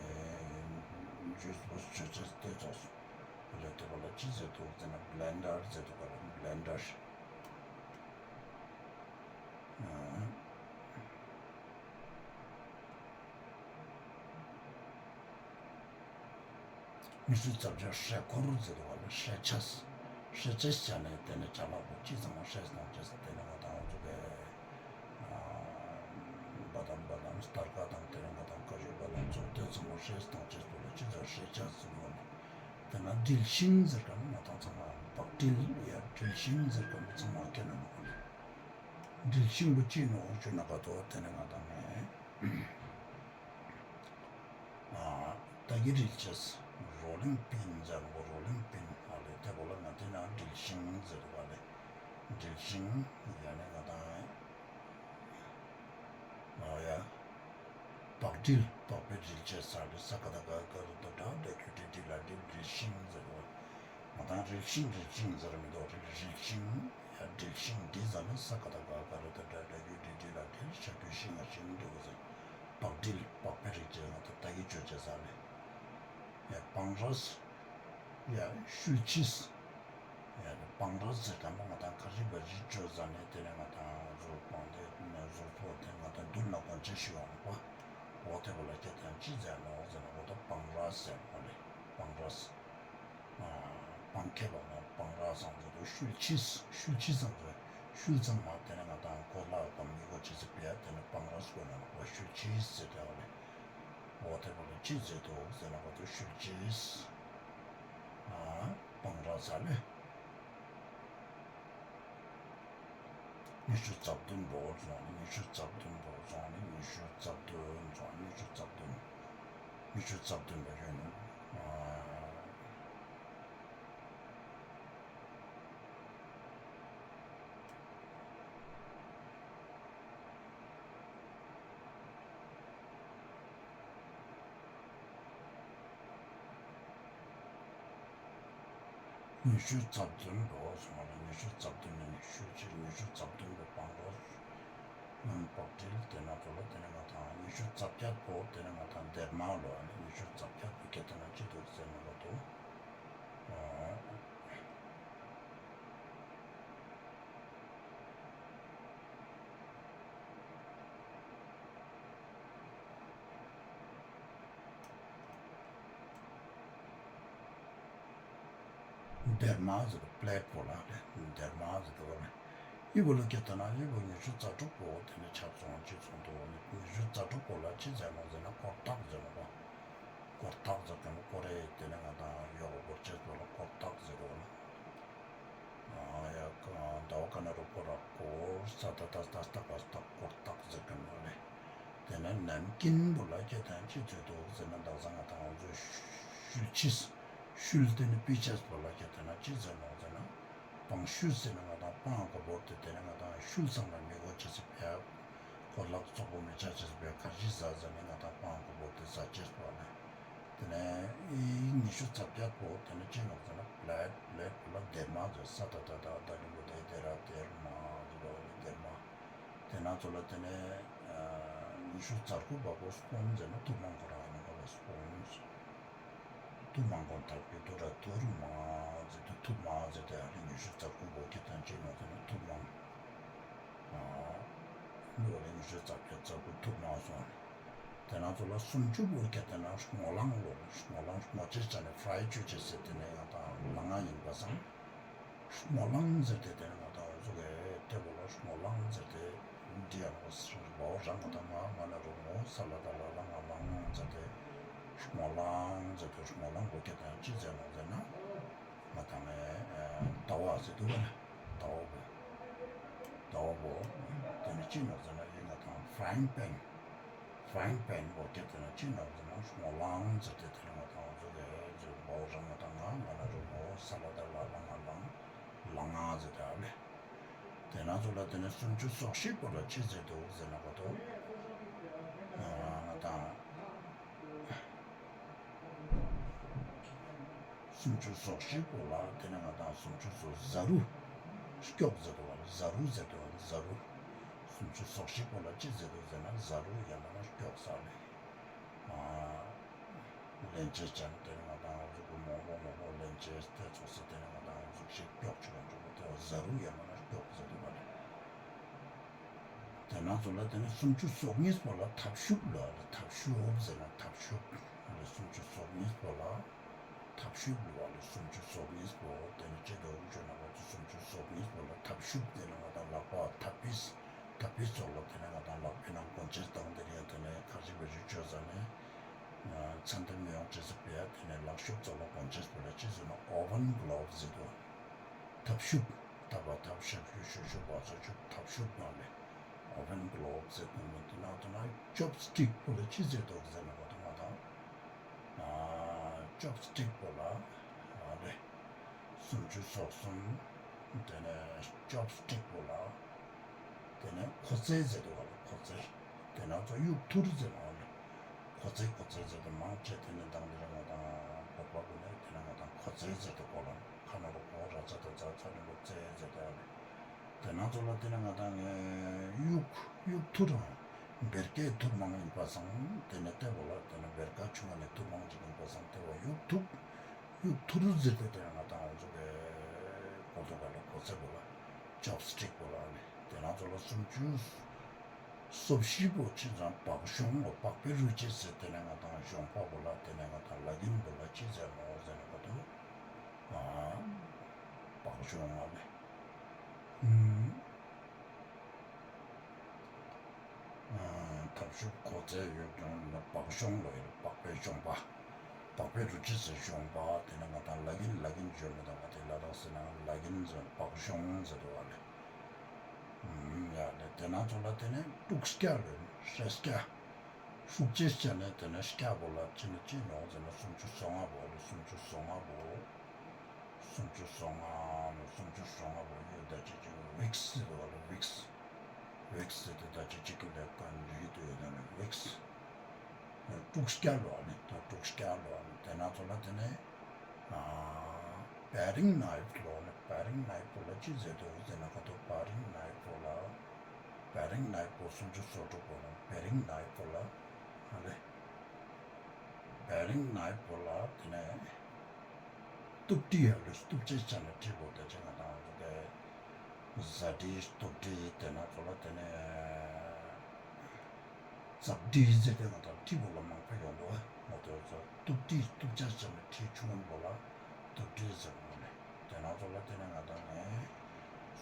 ཇུས་པོ་ཅོ་ཅེས་ཏེ་ཙོགས་ལེ། ཏེ་བོ་ལ་ཅི་ཟེར་དུག་ཟེར་ན་བླེན་ཌར་ཟེར་དུག་ག་ལེ། བླེན་ཌར། ཉི་ཤུ་རྩ་བརྒྱད་ཧྲེ་ཁོར་ཟེར་དུག་ག་ལེ། ཧྲེ་ཆས། ཧྲེ་ཆས་ཟེར་ན་ཏེ་ནེ་ཅ་ལག་པོ་ཅི་ཚང་མ་ཧྲེས་དང་ཅེས་ཏེ་ནེ་ང་དང་ང་ཚོ་གི་བ་དམ་བ་དམ་སྟར་ཀ་དང་ཏེ་ནེ་ང་དང་ཀ་ཞུ་བ་དམ་ཚོགས་ཏེ་ཚང་མ་ཧྲེས་དང་ཅེས་པོ་ལ་ཅི་ཟེར་ཧྲེ་ཆས་ཟེར་དུག་ག་ལེ། ཏེ་ནེ་དྲིལ་ཤིང་ཟེར་ཁན་ང་དང་ཚང་མ་བག་དྲིལ་ཡ་དྲིལ་ཤིང་ཟེར་ཁན་ཚང་མ་ཁྱེད་ན་ནོག་ག་ལེ། དྲིལ་ཤིང་པོ་ཅི་ནོག་ཞུ་ན་ག་ཏོ་ཏེ་ནེ་ང་དང་ངི་ཨ་ཏ་གི་དྲིལ་ཅེས། རོ་ལིང་པིན་ཟེར་ནོག་རོ་ལིང་པིན་ཨ་ལེ། ཏེ་བོ་ལ་ང་ཏེ་ན་དྲིལ་ཤིང་ཟེར་དུག་ག་ལེ། དྲིལ་ཤིང་ཡ་ནི་ང་དང་ཨ་ཡ་བག་དྲིལ་བག་པའི་དྲིལ་ཅེས་ཨ་ལེ། ས་ཀ་ད་ག་ག་རུ་ཏ་གྲ་ད་གུ་དྲི་དྲི་ལ་དྲིལ་དྲིལ་ཤིང་ཟེར་དུག་ག་ལེ། ང་དང་རིལ་ཤིང་རིལ་ཤིང་ཟེར་མི་དུག་རིལ་རིལ་ཤིང་། ཡ་དྲིལ་ཤིང་འདི་ཟེར་ན་ས་ཀ་ད་ག་ག་རུ་ཏ་གྲ་ད་གུ་དྲི་དྲི་ལ་དྲིལ་ཤ་གུ་ཤིང་ང་ཤིང་འདི་བོ་ཟེར། བག་དྲིལ་བག་པའི་རིགས་ཅན་ང་དང་ཏ་གི་ཅོ་ཅེས་ཟེར་ལེ། ཡ་སྤང་རས། ཡ་ཤུལ་ཕྱིས། ཡ་སྤང་རས་ཟེར་ཁན་པོ་ང་དང་ཁ་རི་བ་རི་ཅོ་ཟ་ནེ་ཏེ་ནེ་ང་དང་ཟོ་སྤང་ཏེ་ཟོ་ཕོ་ཏེ་ང་དང་དུན་ལ་གོན་ཆ་ཤི་བ་ནོག་པ། འོ་ཏེ་བོ་ལ་ཁྱེད་དང་ཅི་ཟེར་ནོག་ཟེར་ན་འོ་ཏ་སྤང་རས་ཟེར་ནོག་ལེ། སྤང་རས། སྤང་ཁེ་བ་ན་སྤང་ར་སང་ཟེར་དུག་ཤུལ་ཕྱིས། ཤུལ་ཕྱིས་སང་ཟེར་ཤུལ་ཚང་མ་ཏེ་ནེ་ང་དང་གོས་ལག་གམ་མི་གོས་ཅེས་སི་ཕི་ཡ་ཏེ་ནེ་སྤང་ར་སྐོར་ན་ནོག་པ་ཤུལ་ཕྱིས་ཟེར་ཏེ་ཨ་ལེ། འོ་ཏེ་བོ་ལ་ཅི་ཟེར་དུག་ཟེར་ན་ག་ཏོ་ཤུལ་ཕྱིས། སྤང་ར་ཟེར་ལེ། ཉི་ཤུ་རྩ་བདུན་པོ་ཙོགས་ནི་ཉི་ཤུ་རྩ་བདུན་པོ་ཙོགས་ནི་ཉི་ཤུ་རྩ་བདུན་ཙོགས་ཉི་ཤུ་རྩ་བདུན། ཉི་ཤུ་རྩ་བདུན་པོ་ཡོད་ནོག་ཉི་ཤུ་རྩ་བདུན་པོ་སོང་བ་ལ་ཉི་ཤུ་རྩ་བདུན་ནི་ཉི་ཤུ་ཅིག་ཉི་ཤུ་རྩ་བདུན་པོ་སྤང་ར་ནང་བག་དྲིལ་ཏེ་ན་ཙོགས་ལ་ཏེ་ནེ་ང་དང་ཉི་ཤུ་རྩ་བརྒྱད་པོ་ཏེ་ནེ་ང་དང་སྡེར་མ་ལོ་ཨ་ནི་ཉི་ཤུ་རྩ་བརྒྱད་པོ་ཁྱེད་ཏེ་ན་ཅི་དུག་ཟེར་ན་ལོ་དུག་སྡེར་མ་ཟེར་དུག་པླེ་ཊ་པོ་ལ་ལེ་སྡེར་མ་ཟེར་དུག་པ་ལེ། འི་བོ་ལ་ཁྱེད་ཏེ་ན་འི་བོ་ཉི་ཤུ་རྩ་དྲུག་པོ་ཏེ་ནེ་ཆ་ཚང་ཅི་ཚང་དུག་ཉི་ཤུ་རྩ་དྲུག་པོ་ལ་ཅི་ཟེར་ནོག་ཟེར་ན་ཀོར་ཐག་ཟེར་ནོག་པ། ཀོར་ཐག་ཟེར་ཁན་ཀོ་རེ་ཏེ་ནེ་ང་དང་ཡོག་གོ་བོར་ཅེས་པོ་ལ་ཀོར་ཐག་ཟེར་དུག་པ་ལེ། ཨ་ཡ་ཀ་ཟླ་བ་ཀ་ན་རུ་ཀོ་ར་ཀོར་ས་ཏ་ཏ་སྟ་སྟ་ཀ་སྟ་ཀོར་ཐག་ཟེར་ཁན་བོ་ལེ། ཏེ་ནེ་ནམ་ཀིན་བོ་ལ་ཁྱེད་ཏེ་ན་ཅི་ཟེར་དུག་ཟེར་ན་དག་ས་ང་དང་ང་ཚོ་ཤུལ་ཕྱིས་ཤུལ་ཏེ་ནེ་ཕི་ཅེས་པོ་ལ་ཁྱེད་ཏེ་ན་ཅི་ཟེར་ནོག་ཟེར་ན་སྤང་ཤུལ་ཟེར་ན་ང་དང་སྤང་ག་བོར་ཏེ་ཏེ་ནེ་ང་དང་ཤུལ་ཚང་མ་མི་གོས་ཅེས་སི་ཕི་ཡ་གོས་ལག་ཙོག་པོ་མི་ཆ་ཅེས་སི་ཕི་ཡ་ཁར་ཇི་ཟ་ཟ་ནེ་ང་དང་སྤང་ག་བོར་ཏེ་ཟ་ཅེས་པོ་ལེ། ཏེ་ནེ་འི་ཉི་ཤུ་རྩ་བརྒྱད་པོ་ཏེ་ནེ་ཅི་ནོག་ཟེར་ན་པླེ་ཊ་པླེ་ཊ་པོ་ལ་སྡེར་མ་ཟེར་ས་ཏ་ཏ་ཏ་ཏ་ལི་མོ་ཏ་སྡེ་ར་སྡེར་མ་ཟེར་བ་ལེ་སྡེར་མ། ཏེ་ན་ཙོགས་ལ་ཏེ་ནེ་ཉི་ཤུ་རྩ་དགུ་པ་པོ་སྤོན་ཟེར་ན་ཐུར་མ་ཁོ་རང་ཨིན་ནོག་པ་སྤོན། ཐུར་མ་ཁོ་ཐག་པའི་ཐུར་ར་ཐུར་མ་ཟེར་ཏེ་ཐུར་མ་ཟེར་ཏེ་ཨ་ནི་ཉི་ཤུ་རྩ་དགུ་པོ་ཁྱེད་ཏེ་ན་ཅི་ནོག་ཟེར་ན་ཐུར་མ། ཨ་ནི་བོ་ལ་ཉི་ཤུ་རྩ་བརྒྱད་རྩ་དགུ་ཐུར་མ་སོང་། ཏེ་ན་ཙོགས་ལ་སུམ་ཅུ་པོ་ཁྱེད་ཏེ་ན་སྔོ་ལངས་ལོ། སྔོ་ལངས་སྔོ་ཅེས་ཅ་ནེ་ཕྲའི་ཅོ་ཅེས་ཟེར་ཏེ་ནེ་ཡང་དང་ལངས་ཨིན་པ་སང་། སྔོ་ལངས་ཟེར་ཏེ་ཏེ་ནེ་ང་དང་འོ་ཟུག་གི་ཏེ་བོ་ལ་སྔོ་ལངས་ཟེར་ཏེ་འདི་ཡང་བོ་རང་ང་དང་ང་ང་ན་རུ་ངོ་ས་ལ་ད་ལ་ལ་ང་ལངས་ཟེར་ཏེ་སྔོ་ལངས་ཟེར་ཏེ་སྔོ་ལངས་པོ་ཁྱེད་ཏེ་ན་ཅི་ཟེར་ནོག་ཟེར་ན་ང་དང་ངི་ཟླ་བ་ཟེར་དུག་པ་ལེ། ཟླ་བ་པོ་ཟླ་བ་པོ་ཏེ་ནེ་ཅི་ནོག་ཟེར་ན་ཡིན་ང་དང་ཕྲའིང་པེན། ཕྲའིང་པེན་བོ་ཁྱེར་ཏེ་ན་ཅི་ནོག་ཟེར་ན་སྔོ་ལངས་ཟེར་ཏེ་ཏེ་ནེ་ང་དང་འོ་ཟུག་གི་ཟུག་བོ་རང་ང་དང་ང་ང་ན་རུ་བོ་ས་ལ་ད་ལ་ལ་ང་ལང་ལང་ང་ཟེར་ཏེ་ཨ་ལེ། ཏེ་ནེ་ཚོ་ལ་ཏེ་ནེ་སུམ་ཅུ་སོ་གཅིག་པོ་ལ་ཅི་ཟེར་དུག་ཟེར་ན་ག་ཏོ། ང་དང་སུམ་ཅུ་སོ་གཅིག་པོ་ལ་ཏེ་ནེ་ང་དང་སུམ་ཅུ་སོ་ཟ་རུ་སྐྱོག་ཟེར་དུག་པ་ལེ། ཟ་རུ་ཟེར་དུག་པ་ལེ། ཟ་རུ། སུམ་ཅུ་སོ་གཅིག་པོ་ལ་ཅི་ཟེར་དུག་ཟེར་ན་ཟ་རུ་ཡང་མན་ན་སྐྱོག་ཟེར་ལེ། ཨ་ལན་ཅན་ཅན་ཏེ་ནེ་ང་དང་འོ་ཟུག་གི་མང་པོ་མང་པོ་ལན་ཅན་ཏེ་ཙོགས་སེ་ཏེ་ནེ་ང་དང་འོ་ཟུག་ཞིག་སྐྱོག་ཅིག་ཡོང་ཅུག་པོ་ཏེ་བོ་ཟ་རུ་ཡང་མན་ན་སྐྱོག་ཟེར་དུག་པ་ལེ། ཏེ་ནེ་ཚོ་ལ་ཏེ་ནེ་སུམ་ཅུ་སོ་གཉིས་པོ་ལ་ཐབ་ཤུབ་ལ་ལེ། ཐབ་ཤུབ་ཟེར་ན་ཐབ་ཤུབ་ལེ། སུམ་ཅུ་སོ་གཉིས་པོ་ལ་ཐབ་ཤུབ་ལ་ལེ། སུམ་ཅུ་སོ་གཉིས་པོ་ཏེ་ནེ་ཅི་དོ་རུ་ཅོ་ན་བ་ཏེ་སུམ་ཅུ་སོ་གཉིས་པོ་ལ་ཐབ་ཤུབ་ཏེ་ནེ་ང་དང་ལག་པ་ཐབ་པིས་ཐབ་པིས་ཙོགས་ལ་ཏེ་ནེ་ང་དང་ལག་པའི་ནང་གོན་ཅེས་དང་ཏེ་ནེ་ཏེ་ནེ་ཁ་ཅིག་བེ་ཞུ་ཅོ་ཟ་ནེ་ཚན་ཏེ་མི་ཡོང་ཅེས་སི་ཕི་ཡ་ཏེ་ནེ་ལག་ཤུབ་ཙོགས་ལ་གོན་ཅེས་པོ་ལ་ཅི་ཟེར་ན་ཨོ་ཝན་གློབ་ཟེར་དུག་པ་ལེ། ཐབ་ཤུབ། ཐབ་པ་ཐབ་ཤུབ་ཤུབ་ཤུབ་ཤུབ་པ་ཚོ་ཤུབ་ཐབ་ཤུབ་ན་ལེ། ཨོ་ཝན་གློབ་ཟེར་དུག་མོ། ཏེ་ནེ་ཏེ་ནེ་ཅོབ་སི་ཊིག་པོ་ལ་ཅི་ཟེར་དུག་ཟེར་ན་ག་ཏོ་ང་དང་ཨ་ཅོབ་སི་ཊིག་པོ་ལ་ཨ་ལེ། སུམ་ཅུ་སོ་གསུམ། ཏེ་ནེ་ཅོབ་སི་ཊིག་པོ་ལ་ཏེ་ནེ་ཁོ་ཚེ་ཟེར་དུག་པ་ལེ། ཁོ་ཚེ། ཏེ་ནེ་ཚོ་གཡུག་ཐུར་ཟེར་ནོག་ལེ། ཁོ་ཚེ་ཁོ་ཚེ་ཟེར་ཏེ་མང་ཆེ་ཏེ་ནེ་དང་ཏེ་ར་ང་དང་བོད་པ་གུན་ནི་ཏེ་ནེ་ང་དང་ཁོ་ཚེ་ཟེར་ཏེ་གོ་ལ་ཁ་ན་རུ་ཁོ་ར་ཚ་ཏ་ཚ་ཚ་ནི་རུ་ཚེ་ཟེར་ཏེ་ཨ་ལེ། ཏེ་ནེ་ཚོ་ལ་ཏེ་ནེ་ང་དང་གཡུག་གཡུག་ཐུར་བེར་ཀའི་ཐུར་མང་ཡིན་པ་སང་ཏེ་ནེ་ཏེ་བོ་ལ་ཏེ་ནེ་བེར་ཀ་ཆུང་ངུ་ནེ་ཐུར་མང་ཅིག་ཡིན་པ་སང་ཏེ་བོ་གཡུག་ཐུར་གཡུག་ཐུར་ཟེར་ཏེ་ཏེ་ནེ་ང་དང་འོ་ཟུག་གི་གོ་དུག་ག་ལེ། ཁོ་ཚེ་བོ་ལ་ཅོབ་སི་ཊིག་པོ་ལ་ཨ་ལེ། ཏེ་ནེ་ཚོ་ལ་སུམ་ཅུ་སོ་བཞི་པོ་ཅི་ཟེར་ན་བག་ཞོན་པོ་པགས་པའི་རུ་ཅི་ཟེར་ཏེ་ནེ་ང་དང་ཞོན་པ་བོ་ལ་ཏེ་ནེ་ང་དང་ལག་གིན་བོ་ལ་ཅི་ཟེར་ནོག་ཟེར་ན་ག་ཏོ། ཨ་བག་ཞོན་ཨ་ལེ། ཨུམ། ཨ་ཐབ་ཤུབ་ཁོ་ཚེ་གཡུག་ཐུར་ལ་བག་ཞོན་ལོ་ཡོད་པགས་པའི་ཞོན་པ། པགས་པའི་རུ་ཅི་ཟེར་ཞོན་པ། ཏེ་ནེ་ང་དང་ལག་གིན་ལག་གིན་ཞོན་མི་དང་ང་དང་ལ་དྭགས་སི་ནང་ལག་གིན་ཟེར་བག་ཞོན་ཟེར་དུག་པ་ལེ། ཨུམ་ཡ་ལེ། ཏེ་ནེ་ཚོ་ལ་ཏེ་ནེ་དཀྲུགས་སྐྱ་ལོ་ཡོད་སྲེ་སྐྱ། ཤུག་ཅེས་ཅ་ནེ་ཏེ་ནེ་སྐྱ་བོ་ལ་ཅི་ནེ་ཅི་ནོག་ཟེར་ན་སུམ་ཅུ་སོ་ལྔ་བོ་ལེ། སུམ་ཅུ་སོ་ལྔ་བོ། སུམ་ཅུ་སོ་ལྔ་ནེ་སུམ་ཅུ་སོ་ལྔ་བོ་ཡོད་ད་ཅི་ཅིག་ཝིགས་ཟེར་དུག་པ་ལེ། ཝིགས། ཝིགས་ཟེར་ཏེ་ད་ཅི་ཅིག་གི་ལེབ་ཀ་ནེ་རིག་དུག་ཡོད་ད་ལེ། ཝིགས། དཀྲུགས་སྐྱ་ལོ་ཨ་ནི་ད་དཀྲུགས་སྐྱ་ལོ་ཨ་ནི་ཏེ་ནེ་ཚོ་ལ་ཏེ་ནེ་ཨ་པེ་རིང་ནའིབ་ལོ་ཨ་ནི་པེ་རིང་ནའིབ་པོ་ལ་ཅི་ཟེར་དུག་ཟེར་ན་ག་ཏོ་པེ་རིང་ནའིབ་པོ་ལ་པེ་རིང་ནའིབ་པོ་སུམ་ཅུ་སོ་དྲུག་པོ་ལ་པེ་རིང་ནའིབ་པོ་ལ་ཨ་ལེ། པེ་རིང་ནའིབ་པོ་ལ་ཏེ་ནེ་གཏུབ་གྲི་ཡ་ལེ། གཏུབ་ཅེས་ཅ་ནེ་གྲི་བོ་ད་ཅི་ང་དང་འོ་ཟུག་གི་ཟ་གྲི་གཏུབ་གྲི་ཏེ་ནེ་ཚོ་ལ་ཏེ་ནེ་ཙབ་གྲི་ཟེར་ཏེ་ང་དང་གྲི་བོ་ལ་མང་པོ་ཡོང་དུག་པ། ང་དང་ཚོ་གཏུབ་གྲི་གཏུབ་ཅེས་ཅ་ནེ་གྲི་ཆུང་ངུན་བོ་ལ་གཏུབ་གྲི་ཟེར་ནོག་ལེ། ཏེ་ནེ་ཚོ་ལ་ཏེ་ནེ་ང་དང་ངི་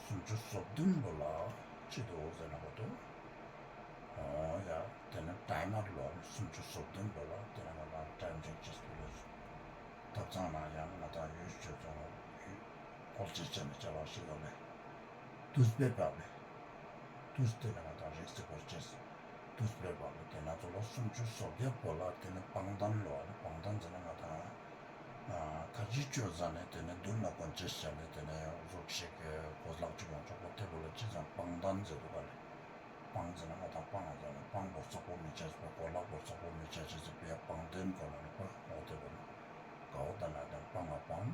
སུམ་ཅུ་སོ་བདུན་བོ་ལ་ཅི་དུག་ཟེར་ན་ག་ཏོ། ཨོ་ཡ། ཏེ་ནེ་ཊའི་མར་ལོ་སུམ་ཅུ་སོ་བདུན་བོ་ལ་ཏེ་ནེ་ང་དང་ཊའིམ་ཅིག་ཅིག་ལ་ཐབ་ཚང་ན་ཡང་ང་དང་ཡུལ་ཅོ་ཚང་ཡུལ་ཀོལ་ཅེས་ཅ་ནེ་ཅ་ལག་ཞིག་ལ་ལེ། དུས་པའི་བབ་ལེ། དུས་ཏེ་ནེ་ང་དང་རིགས་སི་བར་ཆད། དུས་པའི་བབ་ལེ། ཏེ་ནེ་ཚོ་ལ་སུམ་ཅུ་སོ་བརྒྱད་པོ་ལ་ཏེ་ནེ་པང་གདན་ལོ་ཨ་ནི་པང་གདན་ཟེར་ན་ང་དང་ཁ་ཅིག་ཅོ་ཟ་ནེ་ཏེ་ནེ་མདུན་ལ་གོན་ཅེས་ཟ་ནེ་ཏེ་ནེ་ཟུག་ཤིག་གོས་ལག་ཅིག་ཡོང་ཆོག་པོ་ཏེ་བོ་ལ་ཅི་ཟེར་པང་གདན་ཟེར་དུག་ག་ལེ། པང་ཟེར་ན་ང་དང་པང་ང་ཟེར་ན་པང་པོ་རྩོག་པོ་མི་ཆ་ཅེས་པོ་གོས་ལག་པོ་རྩོག་པོ་མི་ཆ་ཅེས་པོ་ཡ་པང་གདན་གོན་ལ་ནི་པ་འོ་ཏེ་བོ་ལ་གའོ་ཏེ་ན་ཏེ་པང་ང་པང་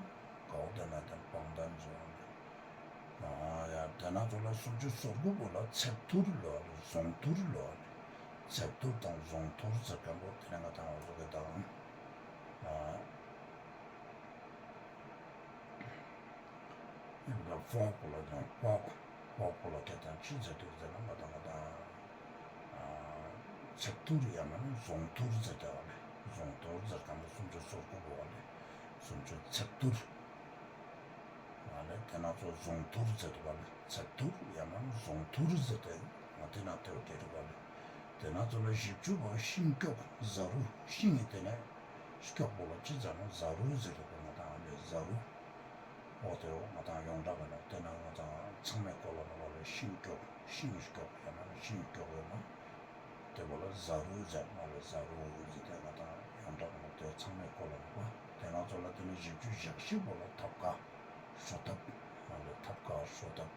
གའོ་ཏེ་ན་ཏེ་པང་གདན་ཟེར་བ་ལེ། ཨ་ཡ་ཏེ་ནེ་ཚོ་ལ་སུམ་ཅུ་སོ་དགུ་པོ་ལ་ཚེབ་ཐུར་ལོ་ཟོང་ཐུར་ལོ། ཚེབ་ཐུར་དང་ཟོང་ཐུར་ཟེར་ཁན་པོ་ཏེ་ནེ་ང་དང་འོ་ཟུག་གི་དང་ཨ་ཡིན་ལ་ཕོག་པོ་ལ་དང་ཕོག་ཕོག་པོ་ལ་ཁྱེད་དང་ཅི་ཟེར་དུག་ཟེར་ན་ང་དང་ང་དང་ཨ་ཚེབ་ཐུར་ཡང་མེན་ན་ཟོང་ཐུར་ཟེར་ཏེ་བ་ལེ། ཟོང་ཐུར་ཟེར་ཁན་པོ་སུམ་ཅུ་སོ་དགུ་པོ་བ་ལེ། སུམ་ཅུ་ཚེབ་ཐུར། ཨ་ལེ་ཏེ་ནེ་ཚོ་ཟོང་ཐུར་ཟེར་དུག་ག་ལེ། ཚེབ་ཐུར་ཡང་མེན་ན་ཟོང་ཐུར་ཟེར་ཏེ་ང་ཏེ་ནེ་ཏེ་བོ་ཏེ་དུག་ག་ལེ། ཏེ་ནེ་ཚོ་ལ་བཞི་བཅུ་པོ་ཤིང་སྐྱོགས་ཟ་རུ་ཤིང་ངི་ཏེ་ནེ་སྐྱོགས་པོ་ལ་ཅི་ཟེར་ན་ཟ་རུ་ཟེར་དུག་ག་ང་དང་ཨ་ལེ་ཟ་རུ། འོ་ཏེ་བོ་ང་དང་ཡོངས་གྲགས་ཀ་ནོག་ཏེ་ནེ་ང་དང་ཚང་མའི་གོ་ལ་ནོག་པ་ལེ། ཤིང་སྐྱོགས་ཤིང་སྐྱོགས་ཡང་མེན་ན་ཤིང་སྐྱོགས་ཡོད་ན། ཏེ་ དེ་བོ་ལ་ཟ་རུ་ཟེར་མ་ལེ། ཟ་རུ་ཟེར་ཏེ་ང་དང་ཡོངས་གྲགས་ནང་དེ་ཚང་མའི་སྐོར་ལ་ནོག་པ། དེ་ནང་ཚོ་ལ་དེ་ནི་བཞི་བཅུ་ཞེ་བཞི་བོ་ལ་ཐབ་ཀ་སྲོ་ཐབ་མ་ལེ། ཐབ་ཀ་སྲོ་ཐབ།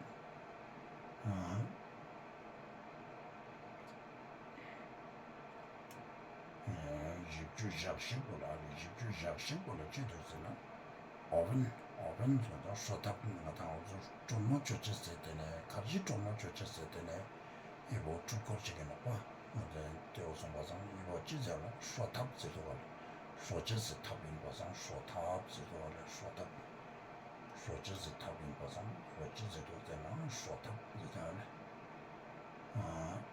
ཨ་ཨ་བཞི་བཅུ་ཞེ་བཞི་བོ་ལ་བཞི་བཅུ་ཞེ་བཞི་བོ་ལ་ཅི་འདུག་ཟེར་ན། ཨོ་ཝེན། ཨོ་ཝེན་ཟེར་དང་སྲོ་ཐབ་ང་དང་འོ་ཚོ་སྲོ་མོ་ཅོ་ཅེས་ཟེར་ཏེ་ནེ་ཁར་ཇི་སྲོ་མོ་ཅོ་ཅེས་ཟེར་ཏེ་ནེ་ཨི་བོ་ཕྲུ་གུ་སྐོར་ཅིག་ཨིན་ནོག་པ། ང་དང་དེ་བོ་སོང་པ་སང་ཨི་བོ་ཅི་ཟེར་ན་སྲོ་ཐབ་ཟེར་དུག་ག་ལེ། སྲོ་ཅེས་སི་ཐབ་ཨིན་པ་སང་སྲོ་ཐབ་ཟེར་དུག་ག་ལེ། སྲོ་ཐབ། སྲོ་ཅེས་སི་ཐབ་ཨིན་པ་སང་ཨི་བོ་ཅི་ཟེར་དུག་ཟེར་ན་སྲོ་ཐབ་ཟེར་དུག་ག་ལེ། ཨ།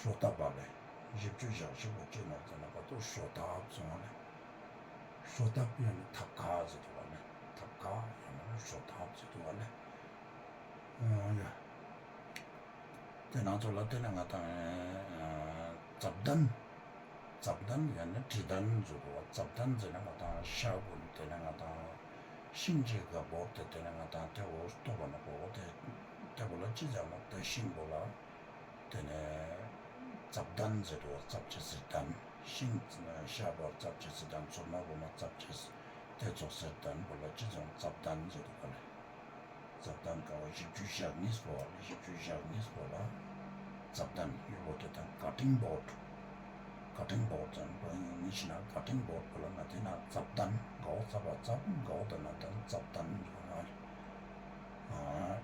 སྲོ་ཐབ་པ་ལེ། བཞི་བཅུ་ཞེ་བཞི་བོ་ཅི་ནོག་ཟེར་ན་ག་ཏོ་སྲོ་ཐབ་སོང་བ་ལེ། སྲོ་ཐབ་ཡང་ན་ཐབ་ཀ་ཟེར་དུག་པ་ལེ། ཐབ་ཀ་ཡང་ན་སྲོ་ཐབ་ཟེར་དུག་པ་ལེ། ཨ་ཡ། དེ་ནང་ཚོ་ལ་དེ་ནེ་ང་དང་ཨ་རྩབ་གདན། རྩབ་གདན་ཡང་ན་གྲི་གདན་ཟེར་དུག་པ། རྩབ་གདན་ཟེར་ན་ང་དང་ཤ་བོ་དེ་ནེ་ང་དང་ཤིང་ཅིག་ག་བོར་ཏེ་དེ་ནེ་ང་དང་དེ་བོ་སྟུག་པ་ནོག་པ། དེ་དེ་བོ་ལ་ཅི་ཟེར་ནོག་དེ་ཤིང་བོ་ལ། དེ་ནེ་རྩབ་གདན་ཟེར་དུག་པ། རྩབ་ཅེས་སི་གདན། ཤིང་ཤ་བོ་རྩབ་ཅེས་སི་གདན། ཚོད་མ་བོ་མ་རྩབ་ཅེས་དེ་ཙོགས་སི་གདན་བོ་ལ་ཅི་ཟེར་རྩབ་གདན་ཟེར་དུག་པ་ལེ། རྩབ་གདན་ཀ་བོ་བཞི་བཅུ་ཞེ་གཉིས་པོ་ལ་བཞི་བཅུ་ཞེ་གཉིས་པོ་ལ་རྩབ་གདན་ཡོད་པོ་དེ་དང་ཀ་ཊིང་བོར་ཌ། ཀ་ཊིང་བོར་ཌ་ཟེར་ན་བོ་ཨིང་ལིཤ་ན་ཀ་ཊིང་བོར་ཌ་བོ་ལ་ང་དེ་ན་རྩབ་གདན་གའོ་རྩབ་པ་རྩབ་གའོ་དེ་ན་གདན་རྩབ་གདན་ཡོད་ན་ལེ། ཨ།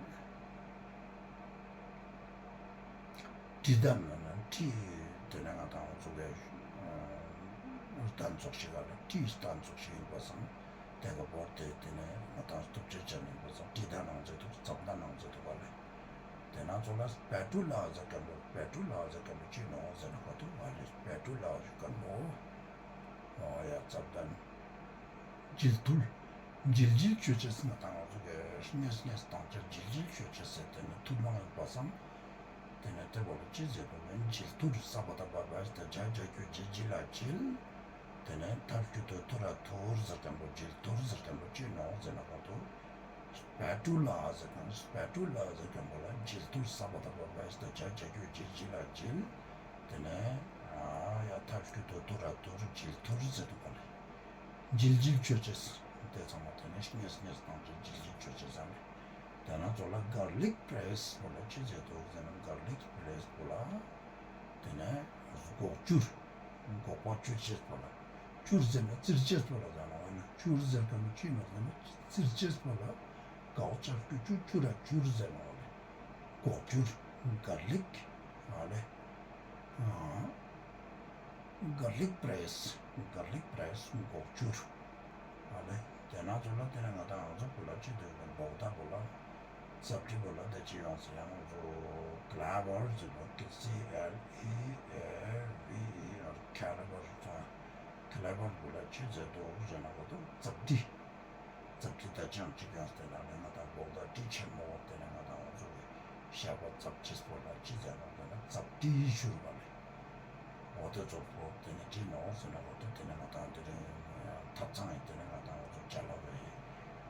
གྲི་གདན་ན་ན་གྲི་དེ་ནེ་ང་དང་ཚོ་གི་གདན་ཙོགས་ཤིག་ག་ལེ། གྲི་གདན་ཙོགས་ཤིག་ཨིན་པ་སང་དེ་ག་བོར་ཏེ་དེ་ནེ་ང་དང་སྟུག་ཅེས་ཅན་ཨིན་པ་སང་གྲི་གདན་ནང་ཟེར་དུག་རྩབ་གདན་ནང་ཟེར་དུག་ག་ལེ། དེ་ནང་ཚོ་ལ་སྤེ་ཊྲུ་ལ་ཟེར་ཁན་བོ་སྤེ་ཊྲུ་ལ་ཟེར་ཁན་བོ་ཅི་ནོག་ཟེར་ན་ག་ཏོ་བ་ལེ། སྤེ་ཊྲུ་ལ་ཟེར་ཁན་བོ་ཨོ་ཡ་རྩབ་གདན། འཇིལ་ཐུལ། འཇིལ་འཇིལ་ཅོ་ཅེས་ང་དང་ང་ཚོ་གི་སྙེས་སྙེས་ཏང་ཅེས་འཇིལ་འཇིལ་ཅོ་ཅེས་ཟེར་ཏེ་ནེ་ཐུལ་མང་ཨིན་པ་སང་། དེ་ནེ་དེ་བོ་ལ་ཅི་ཟེར་དུག་ཟེར་ན་འཇིལ་ཐུལ། ས་བ་ད་བ་བ་ཏ་ཇ་ཇ་གུ་འཇི་འཇིལ་ལ་འཇིལ། དེ་ནེ་ཐ་གུ་ཐུ་ཐུ་ར་ཐུར་ཟེར་ཁན་བོ་འཇིལ་ཐུར་ཟེར་ཁན་བོ་ཅི་ནོག་ཟེར་ན་ག་ཏོ། སྤེ་ཊྲུ་ལ་ཟེར་ཁན་སྤེ་ཊྲུ་ལ་ཟེར་ཁན་བོ་ལ་འཇིལ་ཐུར། ས་བ་ད་བ་བ་ཏ་ཇ་ཇ་གུ་འཇི་འཇིལ་ལ་འཇིལ། དེ་ནེ་ཨ་ཡ་ཐ་གུ་ཐུ་ཐུ་ར་ཐུར་འཇིལ་ཐུར་ཟེར་དུག་ག་ལེ། འཇིལ་འཇིལ་ཅོ་ཅེས། དེ་ཚང་མ་དེ་ནེ་སྙེས་སྙེས་ཏང་ཅེས་འཇིལ་འཇིལ་ཅོ་ཅེས་ཟེར་ནེ། དེ་ནང་ཚོ་ལ་གར་ལིག་པྲེས་བོ་ལ་ཅི་ཟེར་དུག་ཟེར་ན་གར་ལིག་པྲེས་བོ་ལ་དེ་ནེ་སྒོག་སྐྱུར། སྒོག་པ་སྐྱུར་ཅེས་བོ་ལ། སྐྱུར་ཟེར་ན་བཙིར་ཅེས་བོ་ལ་ཟེར་ནོག་ཨིན་ན། སྐྱུར་ཟེར་ཁན་བོ་ཅི་ནོག་ཟེར་ན་བཙིར་ཅེས་བོ་ལ་གའོ་ཅ་གུ་ཅུ་ཅུ་ར་སྐྱུར་ཟེར་ནོག་ལེ། སྒོག་སྐྱུར། གར་ལིག་ཨ་ལེ། ཨ། གར་ལིག་པྲེས། གར་ལིག་པྲེས་སྒོག་སྐྱུར། ཨ་ལེ། དེ་ནང་ཚོ་ལ་དེ་ནེ་ང་དང་ང་ཚོ་བོ་ལ་ཅི་དུག་ག་བོག་ད་བོ་ལ་རྩབ་གྲི་བོ་ལ་དེ་ཅི་ཡོང་ཟེར་ཡང་ང་ཚོ་ཀ་ལེ་བར་ཟེར་ནོག་ཀེ་སི་ཨེལ་ཨི་ཨེ་ཝི་ཨི་ཨར་ཀ་ལེ་བར་ཟེར། ཀ་ལེ་བར་བོ་ལ་ཅི་ཟེར་དུག་ཟེར་ན་ག་ཏོ་རྩབ་གྲི། རྩབ་གྲི་ད་ཅང་ཅིག་ཡང་སྟེ་ན་ལེ་ང་དང་བོག་ད་གྲི་ཆེན་མོ་དེ་ནེ་ང་དང་ང་ཚོ་གི་ཤ་བ་རྩབ་ཅེས་པོ་ལ་ཅི་ཟེར་ནོག་ཟེར་ན་རྩབ་གྲི་ཞུ་བ་ལེ། འོ་དེ་ཙོགས་པོ་དེ་ནེ་ཅི་ནོག་ཟེར་ན་འོ་དེ་དེ་ནེ་ང་དང་དེ་རིང་ཐབ་ཚང་ཡིན་དེ་ནེ་ང་དང་འོ་ཙོགས་ཅ་ལག་རེ་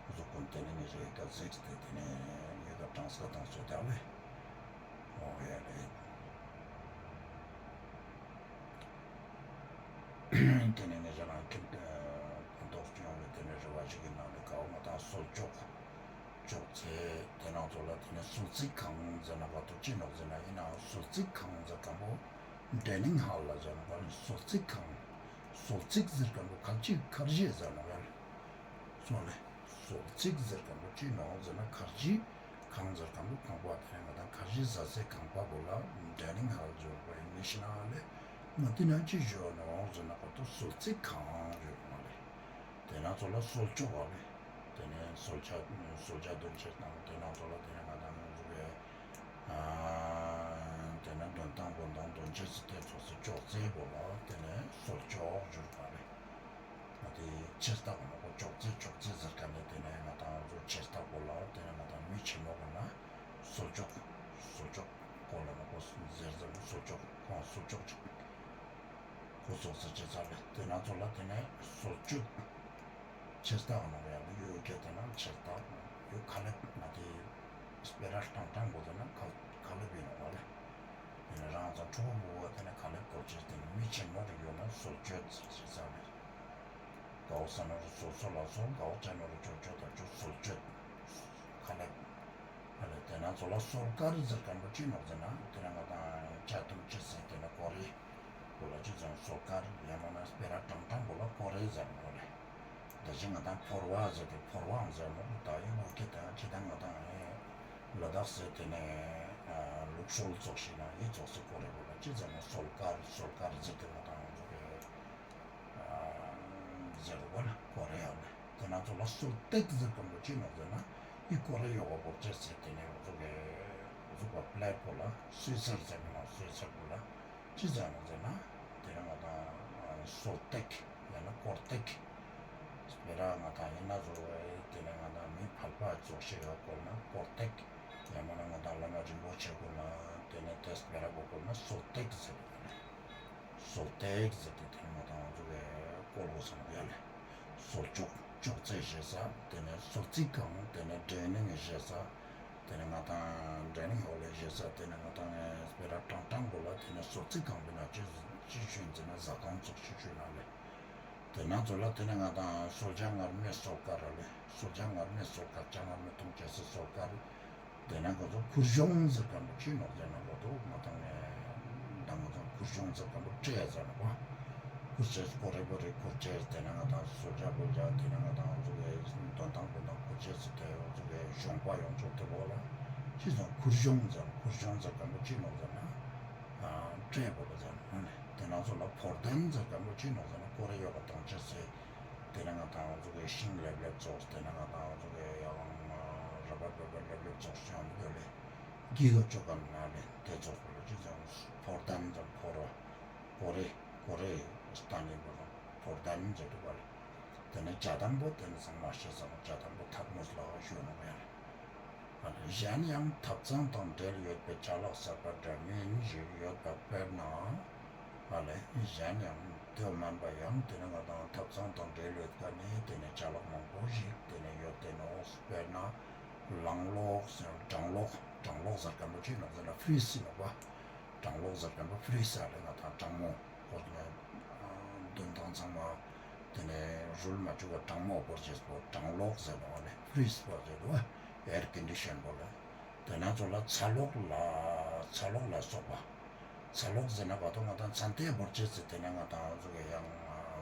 འོ་ཙོགས་ཀུན་དེ་ནེ་ངེ་རེ་ཀ་ཟིགས་ཏེ་དེ་ནེ་ངེ་ཀ་གྲངས་ཀ་དང་ཚོ་དེ་ལེ། འོ་ཡ་ལེ། དེ་ནེ་ངེ་ཞ་རང་ཁྱིམ་ཕན་ཐོགས་ཡོང་བའི་དེ་ནེ་རེ་བ་ཞིག་གི་ནང་ནེ་ཀའོ་ང་དང་གསོལ་ལྕོག་ཅོག་ཙེ་དེ་ནང་ཚོ་ལ་དེ་ནེ་གསོལ་ཚིགས་ཁང་ཟེར་ན་ག་ཏོ་ཅི་ནོག་ཟེར་ན་ཨིན་ན་གསོལ་ཚིགས་ཁང་ཟེར་ཁན་བོ་ཌའི་ནིང་ཧལ་ལ་ཟེར་ན་ག་ནི་གསོལ་ཚིགས་ཁང་། གསོལ་ཚིགས་ཟེར་ཁན་བོ་ཁ་ཅིག་ཁར་ཇི་ཟེར་ནོག་ཡ་ལེ། སོང་ལེ། གསོལ་ཚིགས་ཟེར་ཁན་བོ་ཅི་ནོག་ཟེར་ན་ཁར་ཇི་ཁང་ཟེར་ཁན་བོ་ཁང་པ་དེ་ནེ་ང་དང་ཁར་ཇི་ཟ་སའི་ཁང་པ་བོ་ལ་ཌའི་ནིང་ཧལ་ཟེར་བ་ཨིན་ནི་ཤི་ན་ལེ། ང་དེ་ན་ཅི་ཞུ་ནོག་ཟེར་ན་ག་ཏོ་གསོལ་ཚིགས་ཁང་ཞུ་ནོག་ལེ། དེ་ནང་ཚོ་ལ་གསོལ་ལྕོག་ཨ་ལེ། དེ་ནེ་གསོལ་ཇ་གསོལ་ཇ་འདོན་ཅེས་དང་དེ་ནང་ཚོ་ལ་དེ་ནེ་ང་དང་ང་ཚོ་གི་ཨ་དེ་ནེ་འདོན་ཐང་བོ་དང་འདོན་ཅེས་སི་དེ་ཙོགས་སི་ཅོག་ཙེ་བོ་ལ་དེ་ནེ་གསོལ་ལྕོག་ཞུ་བ་ལེ། ང་དེ་ཆེ་སྟག་ནོག་པ་ཅོག་ཙེ་ཅོག་ཙེ་ཟེར་ཁན་ནི་དེ་ནེ་ང་དང་ང་ཚོ་ཆེ་སྟག་པོ་ལ་དེ་ནེ་ང་དང་མི་ཆེན་མོ་གུན་ལ་གསོལ་ལྕོག་གསོལ་ལྕོག་གོ་ལ་ནོག་པ་ཟེར་ཟེར་གསོལ་ལྕོག་ཁོང་གསོལ་ལྕོག་ཅིག་གོ་ཙོགས་སི་ཅེ་ཚ་ལེ། དེ་ནང་ཚོ་ལ་དེ་ནེ་གསོལ་ལྕོག་ཆེ་སྟག་ནོག་ཡ་ལེ། ཡོད་ཁན་དེ་ན་ཆེ་སྟག་ནོག་ཡོད། ཁ་ལེབ་ང་དེ་སྤེ་ར་ཀྲང་ཀྲང་པོ་དེ་ན་ཁ་ཁ་ལེབ་ཡིན་ནོག་ལེ། དེ་ནས་རང་ཚོ་ཕྲུ་གུ་བོ་དེ་ན་ཁ་ལེབ་སྐོར་ཅེས་དེ་ནས་མི་ཆེན་མོ་རིགས་ཡོད་ན་སོལ་ཅོད་ཟེར་ཅེས་ཟེར་ནས། གའོ་ས་ནོ་རུ་སོལ་སོལ་ལ་སོལ། གའོ་ཅ་ནོ་རུ་ཅོ་ཅོ་དང་ཅོ་སོལ་ཅོད། ཁ་ལེབ། ཨ་ལེ་དེ་ན་ཚོ་ལ་སོལ་དཀར་ཟེར་མཁན་པོ་ཅི་ནོག་ཟེར་ན་དེ་ན་ང་དང་ཅ་དུམ་ཅི་ཟེར་དེ་ན་ཀོ་རེ་བོ་ལ་ཅི་ཟེར་སོལ་དཀར་ཡང་མིན་ན་སྤེ་ར་ཀྲང་ཀྲང་པོ་ལ་ཀོ་རེ་ཟེར་ནོག་ལེ། ད་ཅི་ང་དང་ཕོར་བ་ཟེར་ཏེ་ཕོར་བའང་ཟེར་མོ་ད་ཡིན་མོ་ཁེ་ད་ཅི་ད་ང་དང་ལ་དྭགས་ཟེར་དེ་ནས་ལུགས་སྲོལ་ཙོགས་ཤིག་ན་ཡི་ཙོགས་སུ་ཀོ་རེ་བོ་ལ་ཅི་ཟེར་ན་སོལ་དཀར་སོལ་དཀར་ཟེར་ཏེ་ང་དང་ང་ཚོ་གི་ཟེར་བ་ལ་ཀོ་རེ་ཡང་ལེ། དེ་ན་ཚོ་ལ་སོལ་ཏེག་ཟེར་མཁན་པོ་ཅི་ནོག་ཟེར་ན་ཡི་ཀོ་རེ་ཡོག་པོ་ཅི་ཟེར་དེ་ནས་ང་ཚོ་གི་ང་ཚོ་གི་པླེ་ཊ་པོ་ལ་སུས་སར་ཟེར་ན་སུས་སར་པོ་ལ། ཅི་ཟེར་ནོག་ཟེར་ན། དེ་ནས་ང་དང་སོལ་ཏེག་ཡང་ན་ཀོར་ཏེག་སྤེ་ར་ང་དང་ཡིན་ན་བཟོ་བའི་དེ་ནས་ང་དང་མི་ཕལ་པ་ཙོགས་ཤིག་ཡོད་ཀོལ་ན་ཀོར་ཏེག་ཡང་མིན་ན་ང་དང་བླ་མ་རིན་པོ་ཆེ་ཀོལ་ན་དེ་ནས་དེ་སྤེ་ར་བོ་ཀོལ་ན་སོལ་ཏེག་ཟེར་དུག་ནས། སོལ་ཏེག་ཟེར་ཏེ་དེ་ནས་ང་དང་བཟོ་བའི་ཀོལ་བོ་ཟེར་ནོག་ཡ་ལེ། སོལ་ཅོག་ཅོག་ཙེ་ཞེ་ས་དེ་ནས་སོལ་རྩི་ཁང་དེ་ནས་ཌེ་ནིང་ཞེ་ས། དེ་ནས་ང་དང་ཌེ་ནིང་ཧོལ་ལེ་ཞེ་ས་དེ་ནས་ང་དང་སྤེ་ར་ཀྲང་ཀྲང་པོ་ལ་དེ་ནས་སོལ་རྩི་ཁང་པོའི་ནང་ཅི་ཅི་ཞུ་ཡིན་ཟེར་ན་ཟ་ཁང་ཙོགས་ཤིག་ཞུ་ན་ལེ། དེ་ནང་ཚོ་ལ་དེ་ནས་ང་དང་སོལ་ཇ་མངར་མེ་སོལ་དཀར་ར་ལེ། སོལ་ཇ་མངར་མེ་སོལ་དཀར་ཇ་མངར་མེ་འཐུང་ཅེས་སི་སོལ་དཀར། དེ་ནས་ང་ཚོ་ཁུར་ཆུང་ཟེར་མཁན་པོ་ཅི་ནོག་ཟེར་ན་ང་ཚོ་ང་དང་ནས་ད་ང་ཚོ་ཁུར་ཆུང་ཟེར་མཁན་པོ་ཊེ་ཟེར་ནོག་པ། ཁུར་ཆེས་ཀོ་རེ་བོ་རེ་ཁུར་ཆེས་དེ་ནས་ང་དང་སོལ་ཇ་བོ་ཇ་དེ་ནས་ང་དང་ང་ཚོ་གི་དོན་ཐང་པོ་དང་ཁུར་ཆེས་དེ་ང་ཚོ་གི་གཞོང་པ་ཡོང་ཆོག་དེ་བོ་ལ་ཅི་ཟེར་ཁུར་ཆུང་ཟེར། ཁུར་ཆུང་ཟེར་མཁན་པོ་ཅི་ནོག་ཟེར་ན་ཊེ་བོ་ལ་ཟེར་ནོག་ནས། དེ་ནང་ཚོ་ལ་ཕོར་གདན་ཟེར་མཁན་པོ་ཅི་ནོག་ཟེར་ན་ཀོ་རེ་ཡོག་ག་གཏོང་ཅེས་སི། དེ་ནས་ང་དང་ང་ཚོ་གི་ཤིང་ལེབ་ལེབ་ཙོགས། དེ་ནས་ང་དང་ང་ཚོ་གི་ཡང་ར་བར་བེ་བེ་ལེབ་ལེབ་ཙོགས་ཡོང་དུག་ལེ། གི་ག་ཅོ་ག་ན་ལེ་དེ་ཙོགས་པོ་ལ་ཅི་ཟེར་ཕོར་གདན་ཟེར། ཕོར་ཀོ་རེ་ཀོ་རེ་སྟན་ཡིན་པ་ལ་ཕོར་གདན་ཟེར་དུག་པ་ལེ། དེ་ནས་ཇ་དམ་པོ་དེ་ནས་ཚང་མ་ཤེས་ས་ཇ་དམ་པོ་ཐབ་མོ་ལ་ཞུ་ནོག་ཡ་ལེ། གཞན་ཡང་ཐབ་ཚང་དང་འབྲེལ་ཡོད་པའི་ཅ་ལག་གསར་པ་འདྲ་མིན་ཞིག་ཡོད་པ་དཔེར་ན། ཨ་ལེ་གཞན་ཡང་དེ་མན་པ་ཡང་དེ་ནས་ང་དང་ཐབ་ཚང་དང་འབྲེལ་ཡོད་མཁན་ནི་དེ་ནས་ཅ་ལག་མང་པོ་ཞིག་དེ་ནས་ཡོད་དེ་ནོག་དཔེར་ན་ལང་གློག་ཟེར་གྲང་གློག་གྲང་གློག་ཟེར་མཁན་པོ་ཅི་ནོག་ཟེར་ན་ཕྲིས་ཟེར་ནོག་པ། གྲང་གློག་ཟེར་མཁན་པོ་ཕྲིས་ཟེར་ལེ་ང་དང་གྲང་མོ། ཁོ་ནི་དོན་དང་ཚང་མ་དེ་ནས་རུལ་མ་བཅུག་པ་གྲང་མོ་བོར་ཅེས་པོ་གྲང་གློག་ཟེར་ནོག་ལེ། ཕྲིས་པོ་ཟེར་དུག་པ། ཨེར་ཀན་ཌི་ཤན་པོ་ལེ། དེ་ནང་ཚོ་ལ་ཚ་གློག་ལ་ཚ་གློག་ལ་སོགས་པ། ཚ་གློག་ཟེར་ན་ག་དོ་ང་དང་ཚན་ཏེ་བོར་ཅེས་ཟེར་དེ་ནས་ང་དང་ཚོ་གི་ཡང་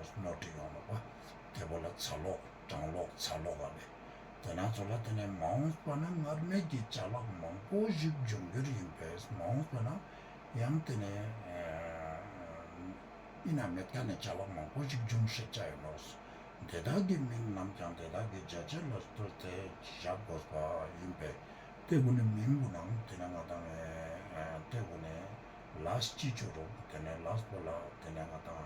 སྣོ་ཏི་ཡོང་ནོག་པ། དེ་བོ་ལ་ཚ་གློག་གྲང་གློག་ཚ་གློག་ཨ་ལེ། དེ་ནང་ཚོ་ལ་དེ་ནས་མ་འོངས་པ་ན་སྔར་མེད་ཀྱི་ཅ་ལག་མང་པོ་ཞིག་འབྱུང་འགྱུར་ཡིན་པས་མ་འོངས་པ་ན་ཡང་དེ་ནས་ཨིན་ན་མེད་ཀ་ནས་ཅ་ལག་མང་པོ་ཞིག་འབྱུང་ཤེས་ཅ་ཡིན་ནོག་དེ་དག་གི་མིང་རྣམས་ཀྱང་དེ་དག་གི་རྒྱ་ཆེར་ལ་ལྟོས་ཏེ་བཞག་དགོས་པ་ཡིན་པས། དེ་གུན་ནི་མིང་གུན་ནང་དེ་ནས་ང་དང་དེ་གུན་ནི་ལས་ཅི་ཆོ་རུག་དེ་ནས་ལས་པོ་ལ་དེ་ནས་ང་དང་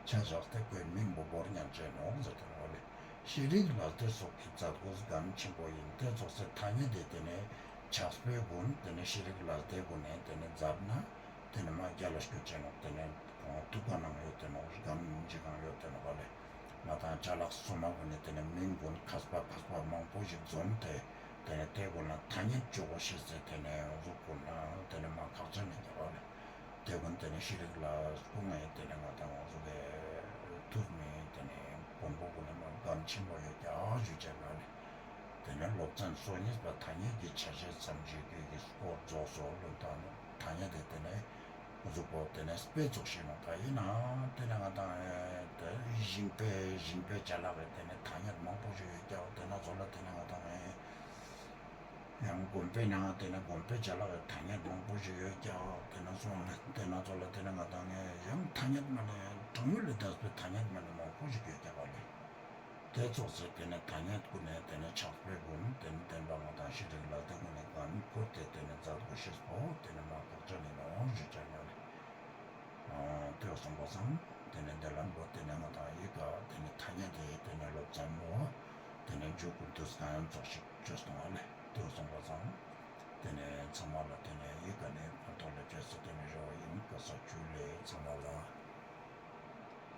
ཆ་བཞག་སྟེ་ཁོའི་མིང་པོ་བོར་ཉན་ཅེས་ནོག་ཟེར་ཏེ་ནོག་ལེ། ཤེས་རིག་ལས་སྡེ་སོགས་ཀྱི་མཛད་སྒོ་འགན་ཆེན་པོ་ཡིན། དེ་ཙོགས་སི་ཐ་སྙད་དེ་དེ་ནས་ཕྱག་དཔེ་གུན་དེ་ནས་ཤེས་རིག་ལས་སྡེ་གུན་ནས་དེ་ནས་མཛད་ན། དེ་ནས་མ་རྒྱལ་ལ་སྐྱོད་ཅེས་ནོག་དེ་ནས་གང་ཐུག་ག་ནང་ཡོད་དེ་ནོག་གང་ཅི་གང་ཡོད་དེ་ནོག་ག་ལེ། ང་དང་ཅ་ལག་སོ་མ་གུན་ནི་དེ་ནས་མིང་གུན་མཁས་པ་མཁས་པ་མང་པོ་ཞིག་འཛོམས་ཏེ་དེ་ནས་དེ་གུན་ལ་ཐ་སྙད་ཅོ་གོ་ཤེས་ཟེར་དེ་ནས་འོ་ཟུག་གུན་ལ་དེ་ནས་མ་ཁག་ཅན་ནི་རྒྱལ་བ་ལེ། དེ་གུན་དེ་ནས་ཤེས་རིག་ལ་སྐུ་ངའི་དེ་ནས་ང་དང་འོ་ཟུག་གི་ཐུག་མི་དེ་ནས་མགོན་པོ་གུན་ནི་མ་འགན་ཆེན་པོ་ཡོད་ཀྱག་ཞུ་ཅེས་ལ་ལེ། དེ་ནས་སློབ་ཚན་སོ་གཉིས་པ་ཐ་སྙད་ཀྱི་ཆ་ཤས་ཙམ་ཞིག་གི་སྐོར་རྫོགས་སོ་ལོ། ད་ཐ་སྙད་དེ་དེ་ནས་འོ་ཟུག་པོ་དེ་ནས་དཔེ་ཙོགས་ཤིག་ནོག་ད་ཡིན་ན་དེ་ནས་ང་དང་དེ་ཞིང་པའི་ཞིང་པའི་ཅ་ལག་གི་དེ་ནས་ཐ་སྙད་མང་པོ་ཞིག་ཡོད་ཀྱག་དེ་ན་ཚོ་ལ་དེ་ནས་ང་དང་ཡང་དགོན་པའི་ནང་དེ་ནས་དགོན་པའི་ཅ་ལག་གི་ཐ་སྙད་མང་པོ་ཞིག་ཡོད་ཀྱག་དེ་ན་ཚོ་ལ་དེ་ན་ཚོ་ལ་དེ་ནས་ང་དང་ཡང་ཐ་སྙད་མ་ནས་གྲངས་མེད་ལས་འདས་པའི་ཐ་སྙད་མ་ནས་མང་པོ་ཞིག་ཡོད་ཀྱག་ལེ། དེ་ཙོགས་སེ་དེ་ནས་ཐ་སྙད་གུན་ནས་དེ་ནས་ཕྱག་དཔེ་གུན་དེ་ནས་བསྟན་པ་ང་དང་ཤེས་རིག་ལ་དེ་གུན་ནས་འགན་ཁུར་ཏེ་དེ་ནས་མཛད་དགོས་ཤེས་པོ་དེ་ནས་མ་ཁག་ཅན་ནི་ནོག་ཞུ་ཅེས་ཡོད་ལེ། དེ་སོང་པ་སང་དེ་ནས་དེ་ལན་པོ་དེ་ནས་ང་དང་ཡི་གེ་དེ་ནས་ཐ་སྙད་དེ་དེ་ནས་སློབ་ཚན་པོ་དེ་ནས་མཇུག་གུ་དུས་གང་ཙོགས་ཤིག་བཅོས་སོང་བ་ལེ། དེ་སོང་པ་སང་དེ་ནས་ཚང་མ་ལ་དེ་ནས་ཡི་གེ་ནས་ཕན་ཐོགས་ལེབ་ཅེས་སི་དེ་ནས་རེ་བ་ཡིན། ཀ་ས་ཇུ་ལེ་ཚང་མ་ལ།